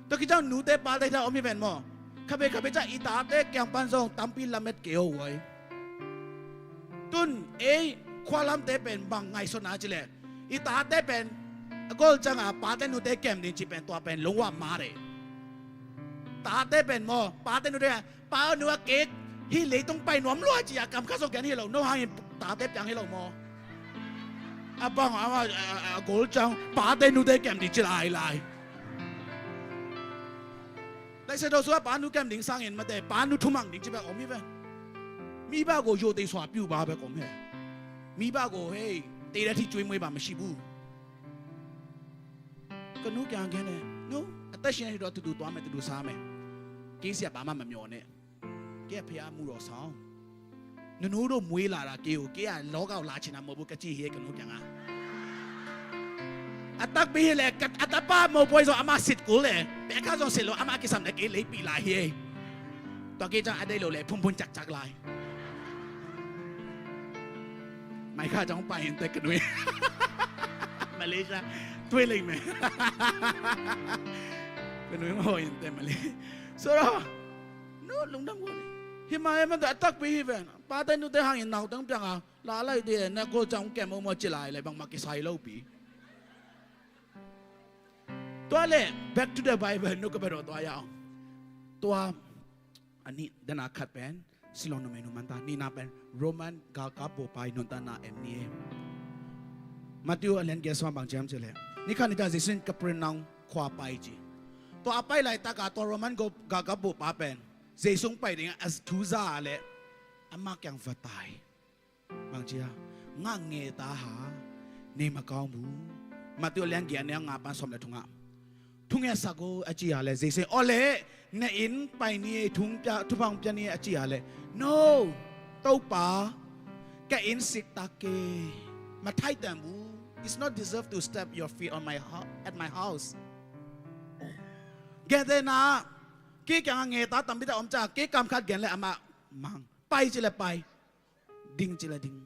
Tua kicang nute pate ta om hi ven maw. Khabe khabe ca i tate kiang pan zong tampi lamet kei ho uai. Tun ei khua lamte pen bang ngaihsutna ci le. I tate pen a gol canga pate nute kem ding ci pen tua pen lungwa ma de. Tate pen maw, pate nute, pa nu a kek, hih leitung pai nuam lua ci a kam khat zong gen hi lo, no hangin tate piang hi lo maw? A bang a, a, a, a gol ciang, pate nute kem ding ci lai lai. Lai se do sua pa nu kem ding sangin mate, pa nu thumang ding ci bek om hi ven. Mi ba go yo te sua piu ba bek om he. Mi ba go hei, te da thi cui mui ba ma shi bu. Ka nu kiang gen e, nu, a ta shi na hi do tutu tua me tutu sa me. Kei sia ba ma ma myo ne. Kei a phei a mu do sa. Nunu do mui la ra kei u, kei a lawk out la chin a mo bu ka ci hi e ka nu kiang a. A takpi hi le, ka, a tapa mo poi zong ama sit kul le. Pek kha zong sit lo, ama kisam le kei leipi lai hi e. Tua kei ciang a dei lo le, phun phun cak cak lai. Mai kha ciang pai in te ka nui. Malaysia, tuai lei me. Ka nui mo in te Malay. So, no, lungdam ko ni. Hi ma e man ta takpi hi ven. Pa te nu te hangin nau teng piang a. La lai te na ko ciang kem mo ci lai le bang ma kisai lo pi. Tua le, back to the Bible, nu ka ba do tua ya. Tua, a nih, dana khat pen, Silon numei nu manta, nihna pen, Roman galkap bopa i nuntakna em ni e. Matthew a lian giat sung bang ci hiam cih leh, ni khat ni ta Jesu in Capernaum khua pai ci. Tua a pai laitak a tua Roman go-, galkap bopa pen, Jesu hong pai ding a thu za leh, ama kiang va tai. Bang ci a, ngak nge ta ha, nei ma kaung bu. Matthew a lian giat a neu nga pan sawm le thum ah. Thu ngetsak o a ci a leh, Jesu in, aw leh, na inn pai ni e, thu pia, thupha hong pia ni e a ci a leh, no, Topa, ka inn sik ta kei. Ma thai teng bu. It's not deserve to step your feet on my hou-, at my house. Gentehna, kei kiang a nge ta tampi ta om ciang, kei kam khat gen leh amah mang. Pai ci leh pai. Ding ci leh ding.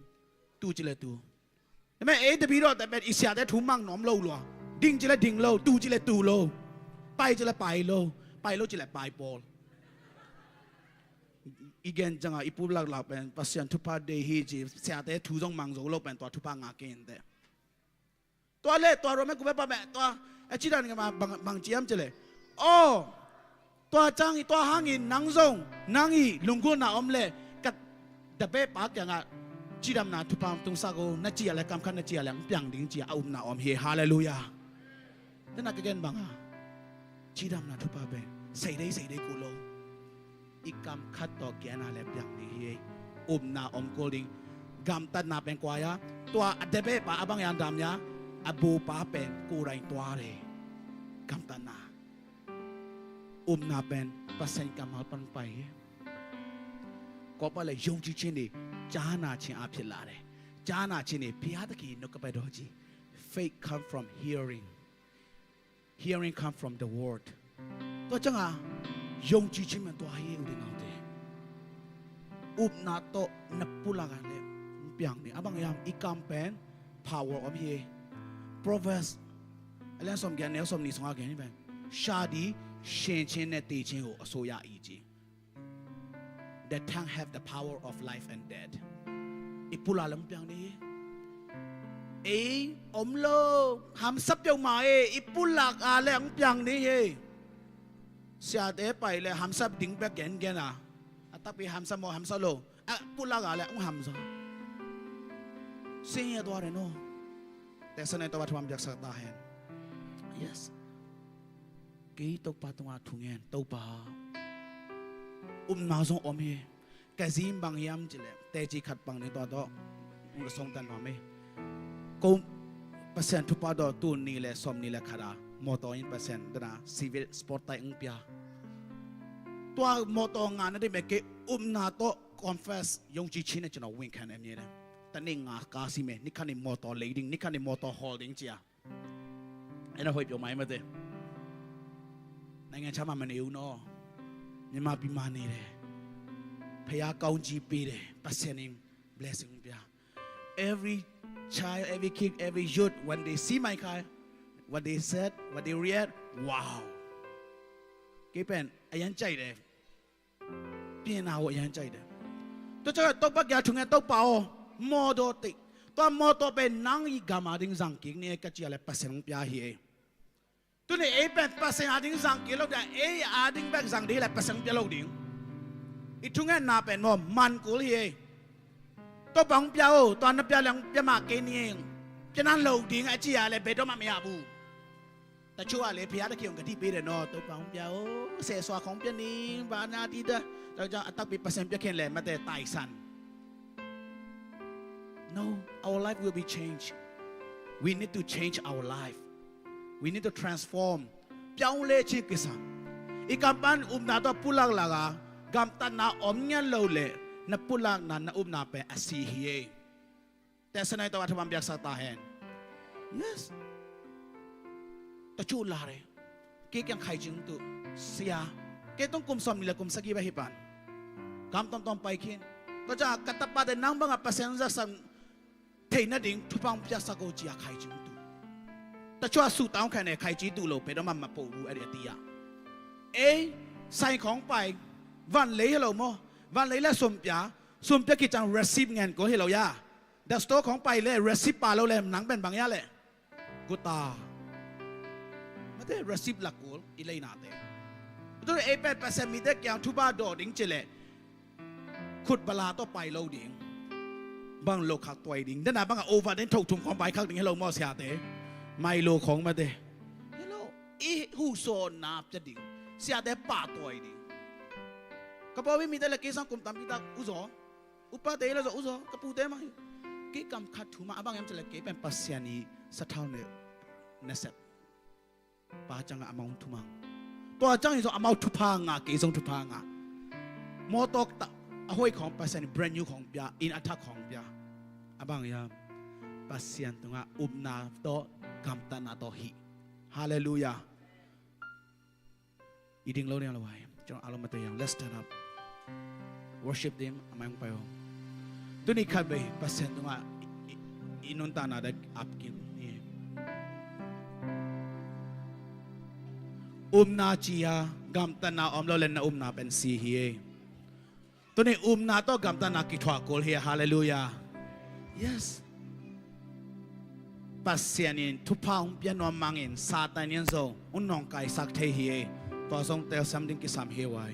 Tu ci leh tu. Tua me ei te pi dawh te pen i siate thu mang nuam lo lua. Ding ci leh ding lo, tu ci leh tu lo. Pai ci leh pai lo. Pai lo ci leh pai pawl. I gen ciang a i pu laklak pen Pasian thupha deih hi ci, siate thu zong mang zo lo pen tua thupha ngak kei in teh. Tua leh, tua Roman kumpipa pen, tua, a cidan ka ma bang, bang ci hiam cih leh. Aw, tua ciang i tua hangin nang zong, nang i lunggulhna om leh, ka tabeh pa kiangah, cidamna thupha hong tungsak o, na ci a leh, kam khat na ci a leh, hong piang ding ci a, a upna om hi, halleluiah. Tua na ka gen bang a, cidamna thupha pen, sei dei, sei dei kul lo. I kam khat tawh gen a leh piang ding hi. Upna om kul ding. Gamtatna pen kua hia? Tua a tabeh pa a bang hia, dam hia? A bopa pen kua dai tua leh. Gamtatna. Upna pen Pasian kammal pan pai hi. Kawpa leh ယုံကြည်ခြင်းသည် ကြားနာခြင်းအားဖြင့်လာတယ်။ ကြားနာခြင်းသည် ဘုရားသခင်ရဲ့နှုတ်ကပတ်တော်ကြီး။ Faith come from hearing. Hearing come from the word. Tua ciang a, ယုံကြည်ခြင်း pen tua hi, u ding nau te. Upna tawh na pulak a leh, hong piang ding. A bang hiam, i kam pen, power om hi. Proverbs, a lian sawm giat a neu sawmnih sung a gen hi pen. လျှာသည် ရှင်ခြင်းနှင့် သေခြင်းကို အစိုးရ၏ကြီး။ The tongue have the power of life and death. I pulak a leh hong piang ding hi. Ei, om lo, hamsa peuhmah e, i pulak a leh hong piang ding hi. Siate pai leh hamsa ding bek gengen a. A takpi hamsa maw, hamsa lo. A pulak a leh hong hamsa. Sing ya tua re no. Tesa ne Topa thupha hong piaksak ta hen. Yes. Kei Topa tungah thu ngen, Topa. Upna zong om hi. Ka zim bang hiam cih leh, teci khat bang ni tua tawh. Ung song tan nuam hi. Ko Pasian thupha tawh tul nih leh sawmnih leh khat a, mawtaw in Pasian dana civil sport tai ung pia. Tua mawtaw ngah nading pen kei upna tawh confess ယုံကြည်ခြင်းနဲ့ ကျွန်တော် ဝန်ခံတယ် မြဲတယ်။ တစ်နေ့ငါကားစီးမယ်၊ နှစ်ခါနေမော်တော်လိမ်းဒင်း၊ နှစ်ခါနေမော်တော်ဟော်ဒင်း ကျာ။ အဲ့တော့ ဟိုပြောမိုင်းမသိ။ နိုင်ငံခြားမှာ မနေဘူးနော်။ မြန်မာပြည်မှာနေတယ်။ ဖခင်ကောင်းကြီးပေးတယ်။ Pasian in blessing ပြ။ Every child, every kid, every youth, when they see my car, what they said, what they react, wow. ကဲပန် အရမ်းကြိုက်တယ်။ ပြင်တာကို အရမ်းကြိုက်တယ်။ သူတို့က တုတ်ပတ်ကထုံငယ် တုတ်ပါအောင် မော်တော်တိတ်။ သွားမော်တော်ပဲ နန်းကြီး ကမ္ဘာတင် ဇာန်ကိန်းနဲ့ ကကြည့်ရလဲ Pasian ဘုရားဟေ့။ Tuni ei pen Pasian ading zang kei lo ding a, ei ading bek zang ding hi leh Pasian hong pia lo ding. I thungetna pen maw, man kul hi ei. Topa hong pia o, tua na pia leh hong pia mah kei ning. Pia nan lo ding a ci a leh beidong mah mei a bu. Tua ciang a leh pia dah ki hong ka dih pei deh naw, Topa hong pia o, sehsua khong pia ning, ba na dih dah. Tua ciang a takpi Pasian pia khin leh mate taisan. No, our life will be changed. We need to change our life. We need to transform. Piang le cih kisam. I kam pan upna tawh pulak lak a, gamtatna om ngiat lo leh na pulakna, na upna pen a si hi ei. Testimony tawh a thupha piaksak ta hen. Yes. Tua ciang la re. Kei kiang khaici hong tu. Sia. Kei tawh kum sawmnih leh kum sagih bek hi pan. Kam tawmtawm pai khin. Tua ciang ka tapate nang bang a Pasian zaksak thei nading thupha hong piaksak o ci a khaici hong tu. Tua ciang a suhtang hong khen e, khaici tuh lo, beidong mah mah po bu a dih a ti a. Ei, sai khong pai, van lei hi lo maw. Van lei leh sum pia, sum pia ki ciang receipt ngen ko hi lo ya. Drugstore khong pai leh receipt pia lo leh nang pen bang hia leh. Guta. Mate receipt lak kul i leinate. Tua ei pen Pasian mite kiang thupha dawh ding ci leh. Khut bala tawh pai lo ding. Bang lo khak tuai ding. Dena bang a over den thok thum khong pai khak ding hi lo maw siate. Milo khong mate. Hi lo. I huhsawna pia ding. Siate pah tuai ding. Ka pawlpi mite leh kei sang kum tampi tak u zaw. Upate hi lo zaw u zaw. Ka pute mah hi. Kei kam khat thu mah a bang hiam ci leh kei pen Pasian i sathau ne nasep. Pa ciangah amau thumang. Tua ciangin zong amau thupha ngah, kei zong thupha ngah. Mawtaw a hoih khong Pasian in brand new khong pia, inn a thak khong pia. A bang hiam? Pasian tungah upna tawh, gamtatna tawh hih. Halleluiah. I ding lo ding a lo hai. Ciang a lo mate yang. Let's stand up. Worship team, a mai hong pai o. Tuni khat vei Pasian tungah i, i, i nuntakna dek ap kik ni. Upna ci a gamtatna om lo leh na upna pen si hi ei. Tuni upna tawh gamtatna kithuah kul hi a, halleluiah. Yes. Pasian in thupha hong pia nuam mangin Satan in zong hong nawngkaisak thei hi ei. Tua zong telsiam ding kisam hi vai.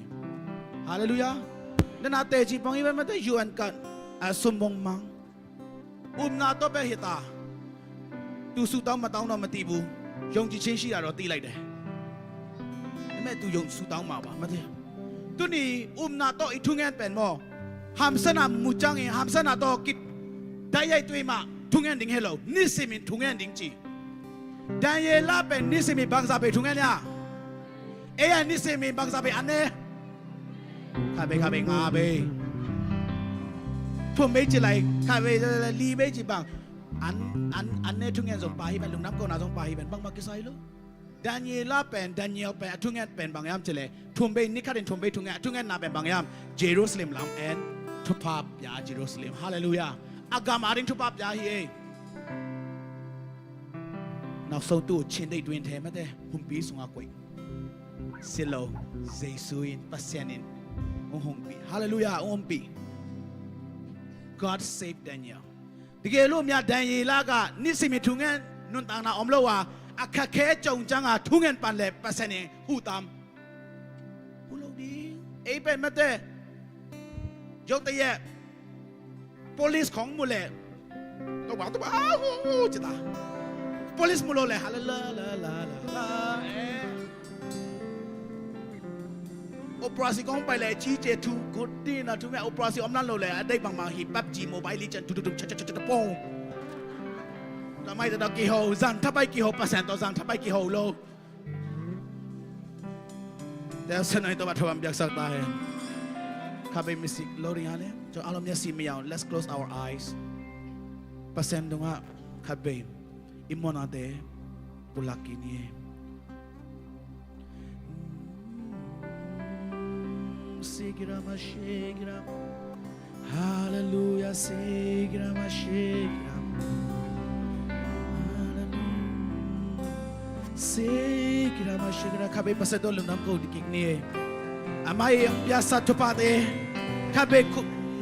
Halleluiah. Nana teci pang i ven mate U N kan a sum bong mang. Upna tawh pia hi ta. Tu sutau matau naw mati bu. Yong ci chin shi a ro ti lai de. Mate tu yong sutau ma ba mate. Tuni upna tawh i thungen pen maw. Hamsatna mu ciangin hamsatna tawh kit dai yai tui mah thungen ding hi lo. Nisimin thungen ding ci. Daniela pen nisimin bangzah bei thungen ya. Ei a nisimin bangzah bei an ne. Khat bei, khat bei, nga bei. Thum bei ci lai, khat bei, li bei ci bang. An, an, an ne thungen zong pia hi pen, lungdam kona zong pia hi pen, bangmah kisai lo. Daniela pen, Daniel pen, a thungen pen bang hiam ci leh. Thum bei, ni khat in thum bei thungen, a thungenna pen bang hiam. Jerusalem lam en, thupha pia Jerusalem. Halleluiah. A gam a ding thupha pia hi ei. Nau song tu chin dei tuin the mate, humpi sungah koih. Si lo, Jesu in, Pasian in, hong humpi. Halleluiah, hong humpi. God save Daniel. Tige lu mia Daniela ka, nisimin thungen, nuntakna om lo a, a kha khe cong ciang a, thungen pan leh, Pasian in, hu tam. Hu lo ding. Ei pen mate. Yau te ye. Police khong mu leh. Tua bang, tua bang, ah, hu, hu, ci ta. Police mu lo leh, ha, la, la, la, la, la, la, eh. Operasi khong pai leh, ci ce thu, kut di na thu me operasi om nan lo leh, a dei bang bang hi, PUBG, Mobile Legend, tu, tu, tu, cha, cha, cha, cha, cha, pong. Tua mai ta da kiho, zan thapai kiho, Pasian tawh zan thapai kiho lo. Tua sen ai to ba thawm biaksak ta hen. Khat bei misik lo ring a le. Cho alom ya si mi yaw. Let's close our eyes. Pasian tungah khat bei i muanate pulak kik ni. Sikirama, sikirama. Hallelujah, sikirama, sikirama. Hallelujah. Sikirama, sikirama. Khat bei Pasian tawh lungdam ko kik ni. A mai hong piaksa thuphate. Khat bei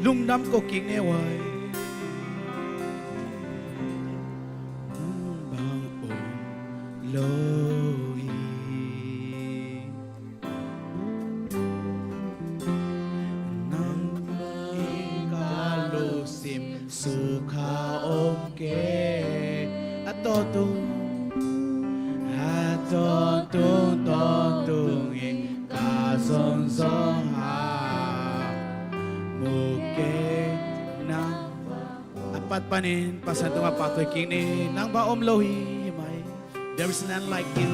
lungdam ko kik ni vai. Bang om lo hi. Sukha om kei, a tawntung, a tawntung, tawntung in ka zon zong ha mu kei nang. A pat panin Pasian tungah pahtawina kik ni. Nang bang om lo hi mai. There is none like you.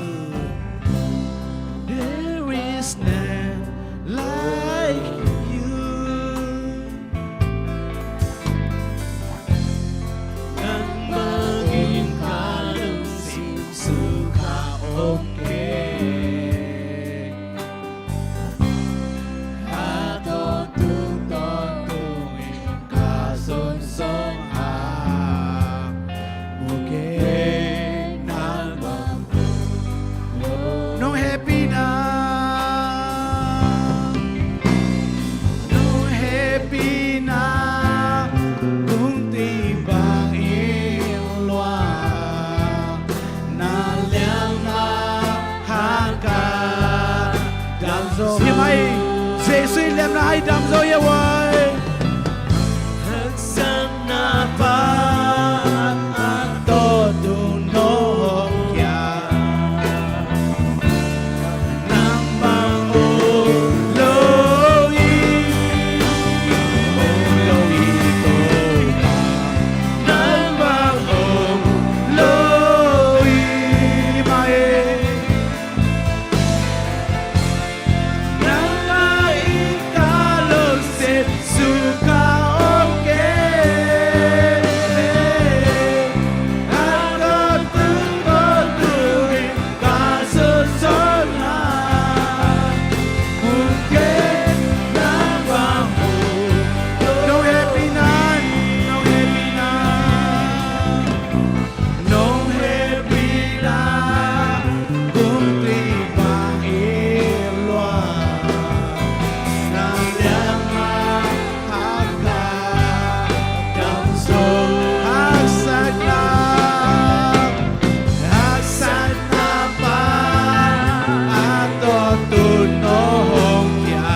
There is none like you. Nang bangin ka lungsim sukha om kei. A tawntung, tawntung in ka zon zong ha mu kei nang bang. Nong hehpihna, nong hehpihna kong tui bangin lua, na liamna hang ka dam zo. Hi mai, Jesu i liamna hang dam zo hi a vai. Haksatna pan a tawntung nong khia. Nang bang om lo hi, om lo hi Topa. Nang bang om lo hi mai. Nong hehpihna kong tui bangin lua, na liamna hang ka dam zo. Haksatna, haksatna pan a tawntung nong khia.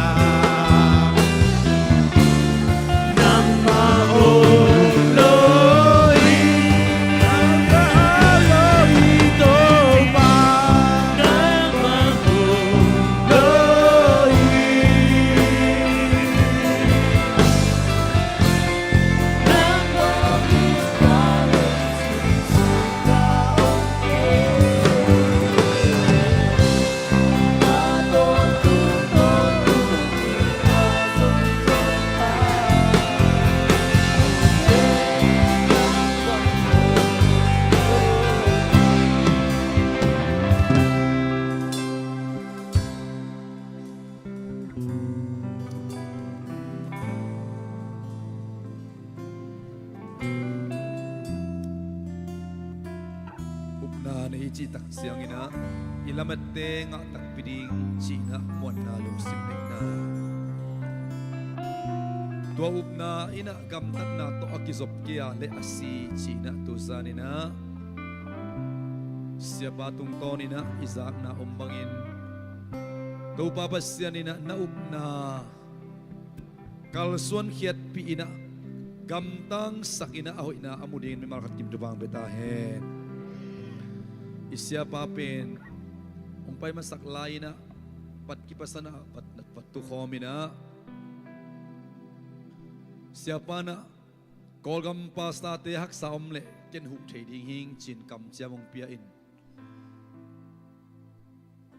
Upna nei i cih tak ciangin ah i lamette ngah takpi ding cih in ah muanna lungsim neihna. Tua upna in ah gamtatna tawh a kizop kei a leh a si cih in ah tuzan in ah siapa tungtawn in ah i zakna om bangin Topa Pasian in ah na upna kalsuan khiatpih in ah gamtangsak in ah a hoihna a mu dingin mimal khat kim thupha hong pia ta hen. I siapa pen hong pai masak lai in ah pat kipasan ah pat, pat tukhawm in ah siapa in ah Kawlgam pastorte haksa om leh ken huh thei ding hing ci-in kamciam hong pia in.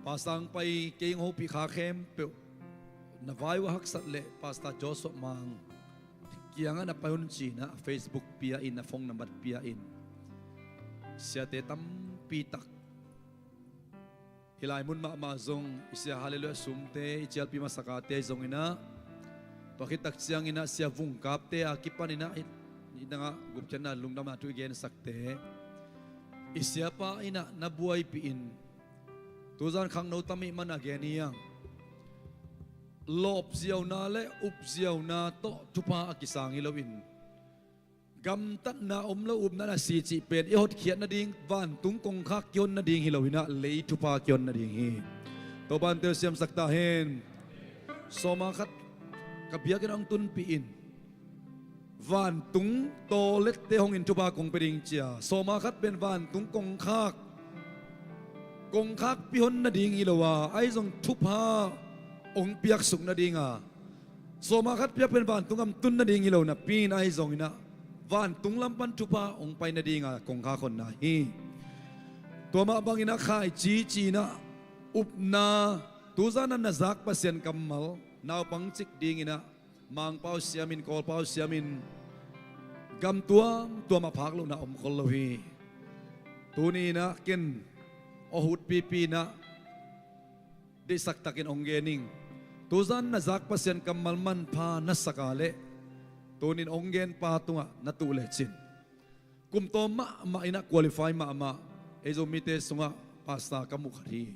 Pastor hong pai kei hong hopih kha khempeuh na vai uh a haksat leh Pastor Joseph Mang kiangah na pai un ci-in ah Facebook pia in, a phone number pia in. Siate tampi tak hih lai mun mahmah zong i sia Hallelujah sumte i cialpi masakate zong in ah tua khit tak ciangin ah sia Vungkapte a kipan in ah i, i nangah gupkhiatna lungdamna thu i gensakte i siapa in ah na buaipih in. Tuzan khangno tam ih man a gen hi hang. Lawpziauna le upziauna tawh thupha a kisang hi loin gamtatna om lo upna na si cih pen i hotkhiat nading vantung kongkhak kihon nading hi lo in ah lei thupha kihon nading hi. Topa in telsiamsak ta hen. Sawma khat ka biakinn ah hong tunpih in. Vantung tawlette hongin thupha kong pia ding ci a, sawma khat pen vantung kongkhak, kongkhak pihon nading hi lo a, ahi zong thupha hong piaksuk nading a, sawma khat piak pen vantung gam tun nading hi lo napi in ahi zongin ah vantung lam pan thupha hong pai nading a kongkhak honna hi. Tua mah bangin ah khaici ci-in ah upna, tuzan ah na zak Pasian kammal naupang cik dingin ah Mangpau siamin, Kawlpau siamin, gam tuamtuam a phak lohna om khol lo hi. Tuni in ah ken awhut pipi in ah deihsak takin hong gen ing. Tuzan na zak Pasian kammal manpha na sak a leh, tunin hong genpa tungah na tuh lecin, kum tawm mahmah in ah qualify mahmah, ei Zomite sungah pastor ka muh khat hi.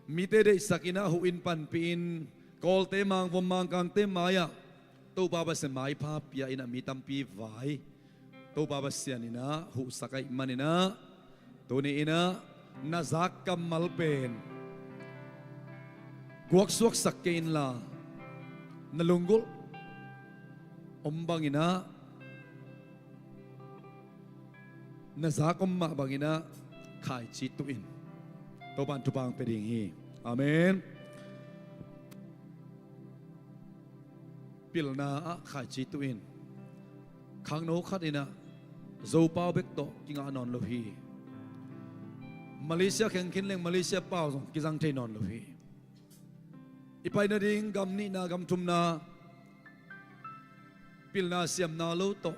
Mite deihsak in ah huh in panpih in, Kawlte mangvom, Mangkangte mai-ah Topa Pasian maipha pia in ah mi tampi vai Topa Pasian in ah huhsak ahih manin ah, tuni in ah na zak kammal pen guaksuaksak kei inla, na lunggulh om bangin ah, na zak om mah bangin ah khaici tuh in. Topa in thupha hong pia ding hi. Amen. Pilna ah khaici tuh in. Khangno khat in ah Zopau bek tawh kingah nawn lo hi. Malaysia kheng khin leng Malaysia pau zong kizang thei nawn lo hi. I pai nading gam nihna, gam thumna, pilna siamna lo tawh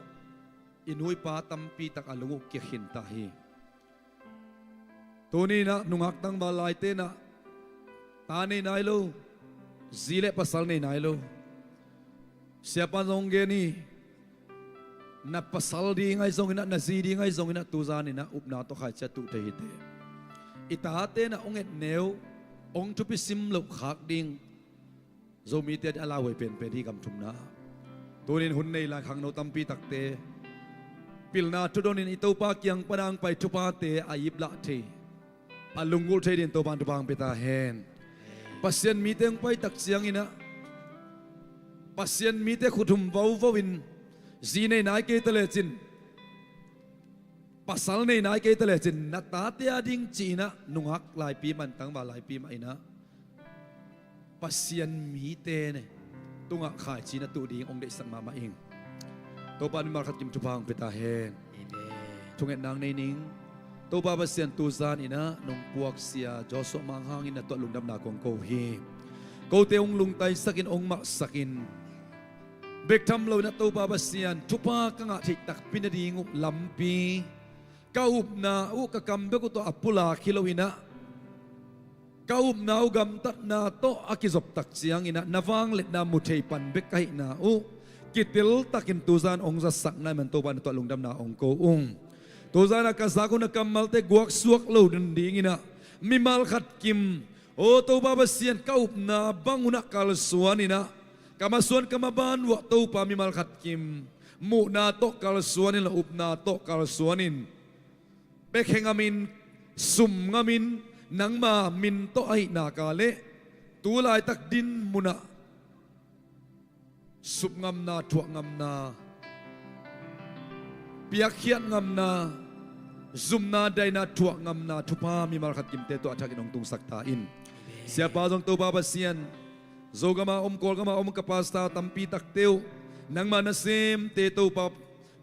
i nu i pa tampi tak a lung uh kia khin ta hi. Tuni in ah nungak tangval laite in ah ta nei nai lo, zi le pasal nei nai lo. Siapa in zong gen hi, na pasal ding ahi zongin ah, na zi ding ahi zongin ah, tuzan in ah upna tawh khaici a tuh thei hi teh. I tate in ah hong et neu, hong thupi sim loh khak ding Zomite a lauhuai penpen hi gam thumna. Tunin hun nei lai khangno tampi takte pilna thudon in i Topa kiang pan a hong pai thuphate a iplah thei, a lunggulh thei dingin Topa in thupha hong pia ta hen. Pasian mite hong pai tak ciangin ah, Pasian mite khut hum vovo in, zi nei nai kei ta lecin, pasal nei nai kei ta lecin, na tate a ding ci-in ah nungak laipi mah, tangval laipi mah in ah Pasian mite ne tungah khaici na tuh ding hong deihsak mahmah ing. Topa in mimal khat kim thupha hong pia ta hen. Amen. Thungetna nei ning. Topa Pasian, tuzan in ah nong puaksia Joshua Mang hangin na tungah lungdamna kong ko hi. Kote hong lungtaisak in, hong mahsak in, bek tham lo in ah Topa Pasian, thupha ka ngah theih takpi nading uh lampi, ka upna uh ka kam bek uh tawh a pulak hi lo in ah, ka upna uh gamtatna tawh a kizop tak ciangin ah na vangliatna mu thei pan bek ka hihna uh kitel takin tuzan hong zatsak na hih man Topa na tungah lungdamna hong ko ung. Tuzan a ka zak uh na kammalte guaksuak lo ding in ah mimal khat kim, aw Topa Pasian, ka upna bang un ah kalsuan in ah, ka masuan ka maban uh ah Topa mimal khat kim, muhna tawh kalsuan in, upna tawh kalsuan in, pekhe ngamin, sum ngamin, nangma min tawh ahih nak leh tu laitak din mun ah sup ngamna, thuak ngamna, piakkhiat ngamna, zumna daina thuak ngamna thupha mimal khat kimte tawh a thakin hong tungsak ta in. Siapa zong Topa Pasian, Zogam a om, Kawlgam a om ka pastor tampi takte uh, nangma nasemte Topa,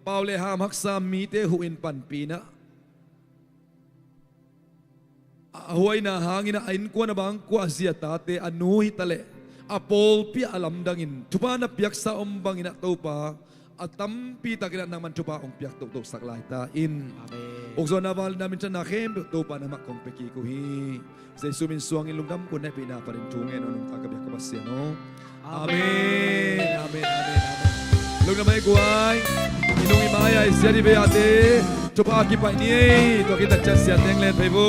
pau le ham haksa mite huh in panpih in ah, a huaina hangin ah a innkuan a bangkua, a zi a tate, a nu hi ta leh a pawlpi ah a lamdangin thupha na piaksa om bangin ah Topa, a tampi takin ah nangman thupha hong piak tohtohsak lai ta in. Amen. Ukzawhna, vangliatna, minthanna khempeuh Topa nangmah kong pia kik uh hi. Jesu min suangin lungdam, ka hehpihna panin thu ngen uh nungta ka biak ka Pasian aw. Amen. Amen. Amen. Amen. Lungdam ei guai. I nung i mai a i sia di bei a te thupha kipaih ni ei. Tua khit tak ciang sia teng len phei vo.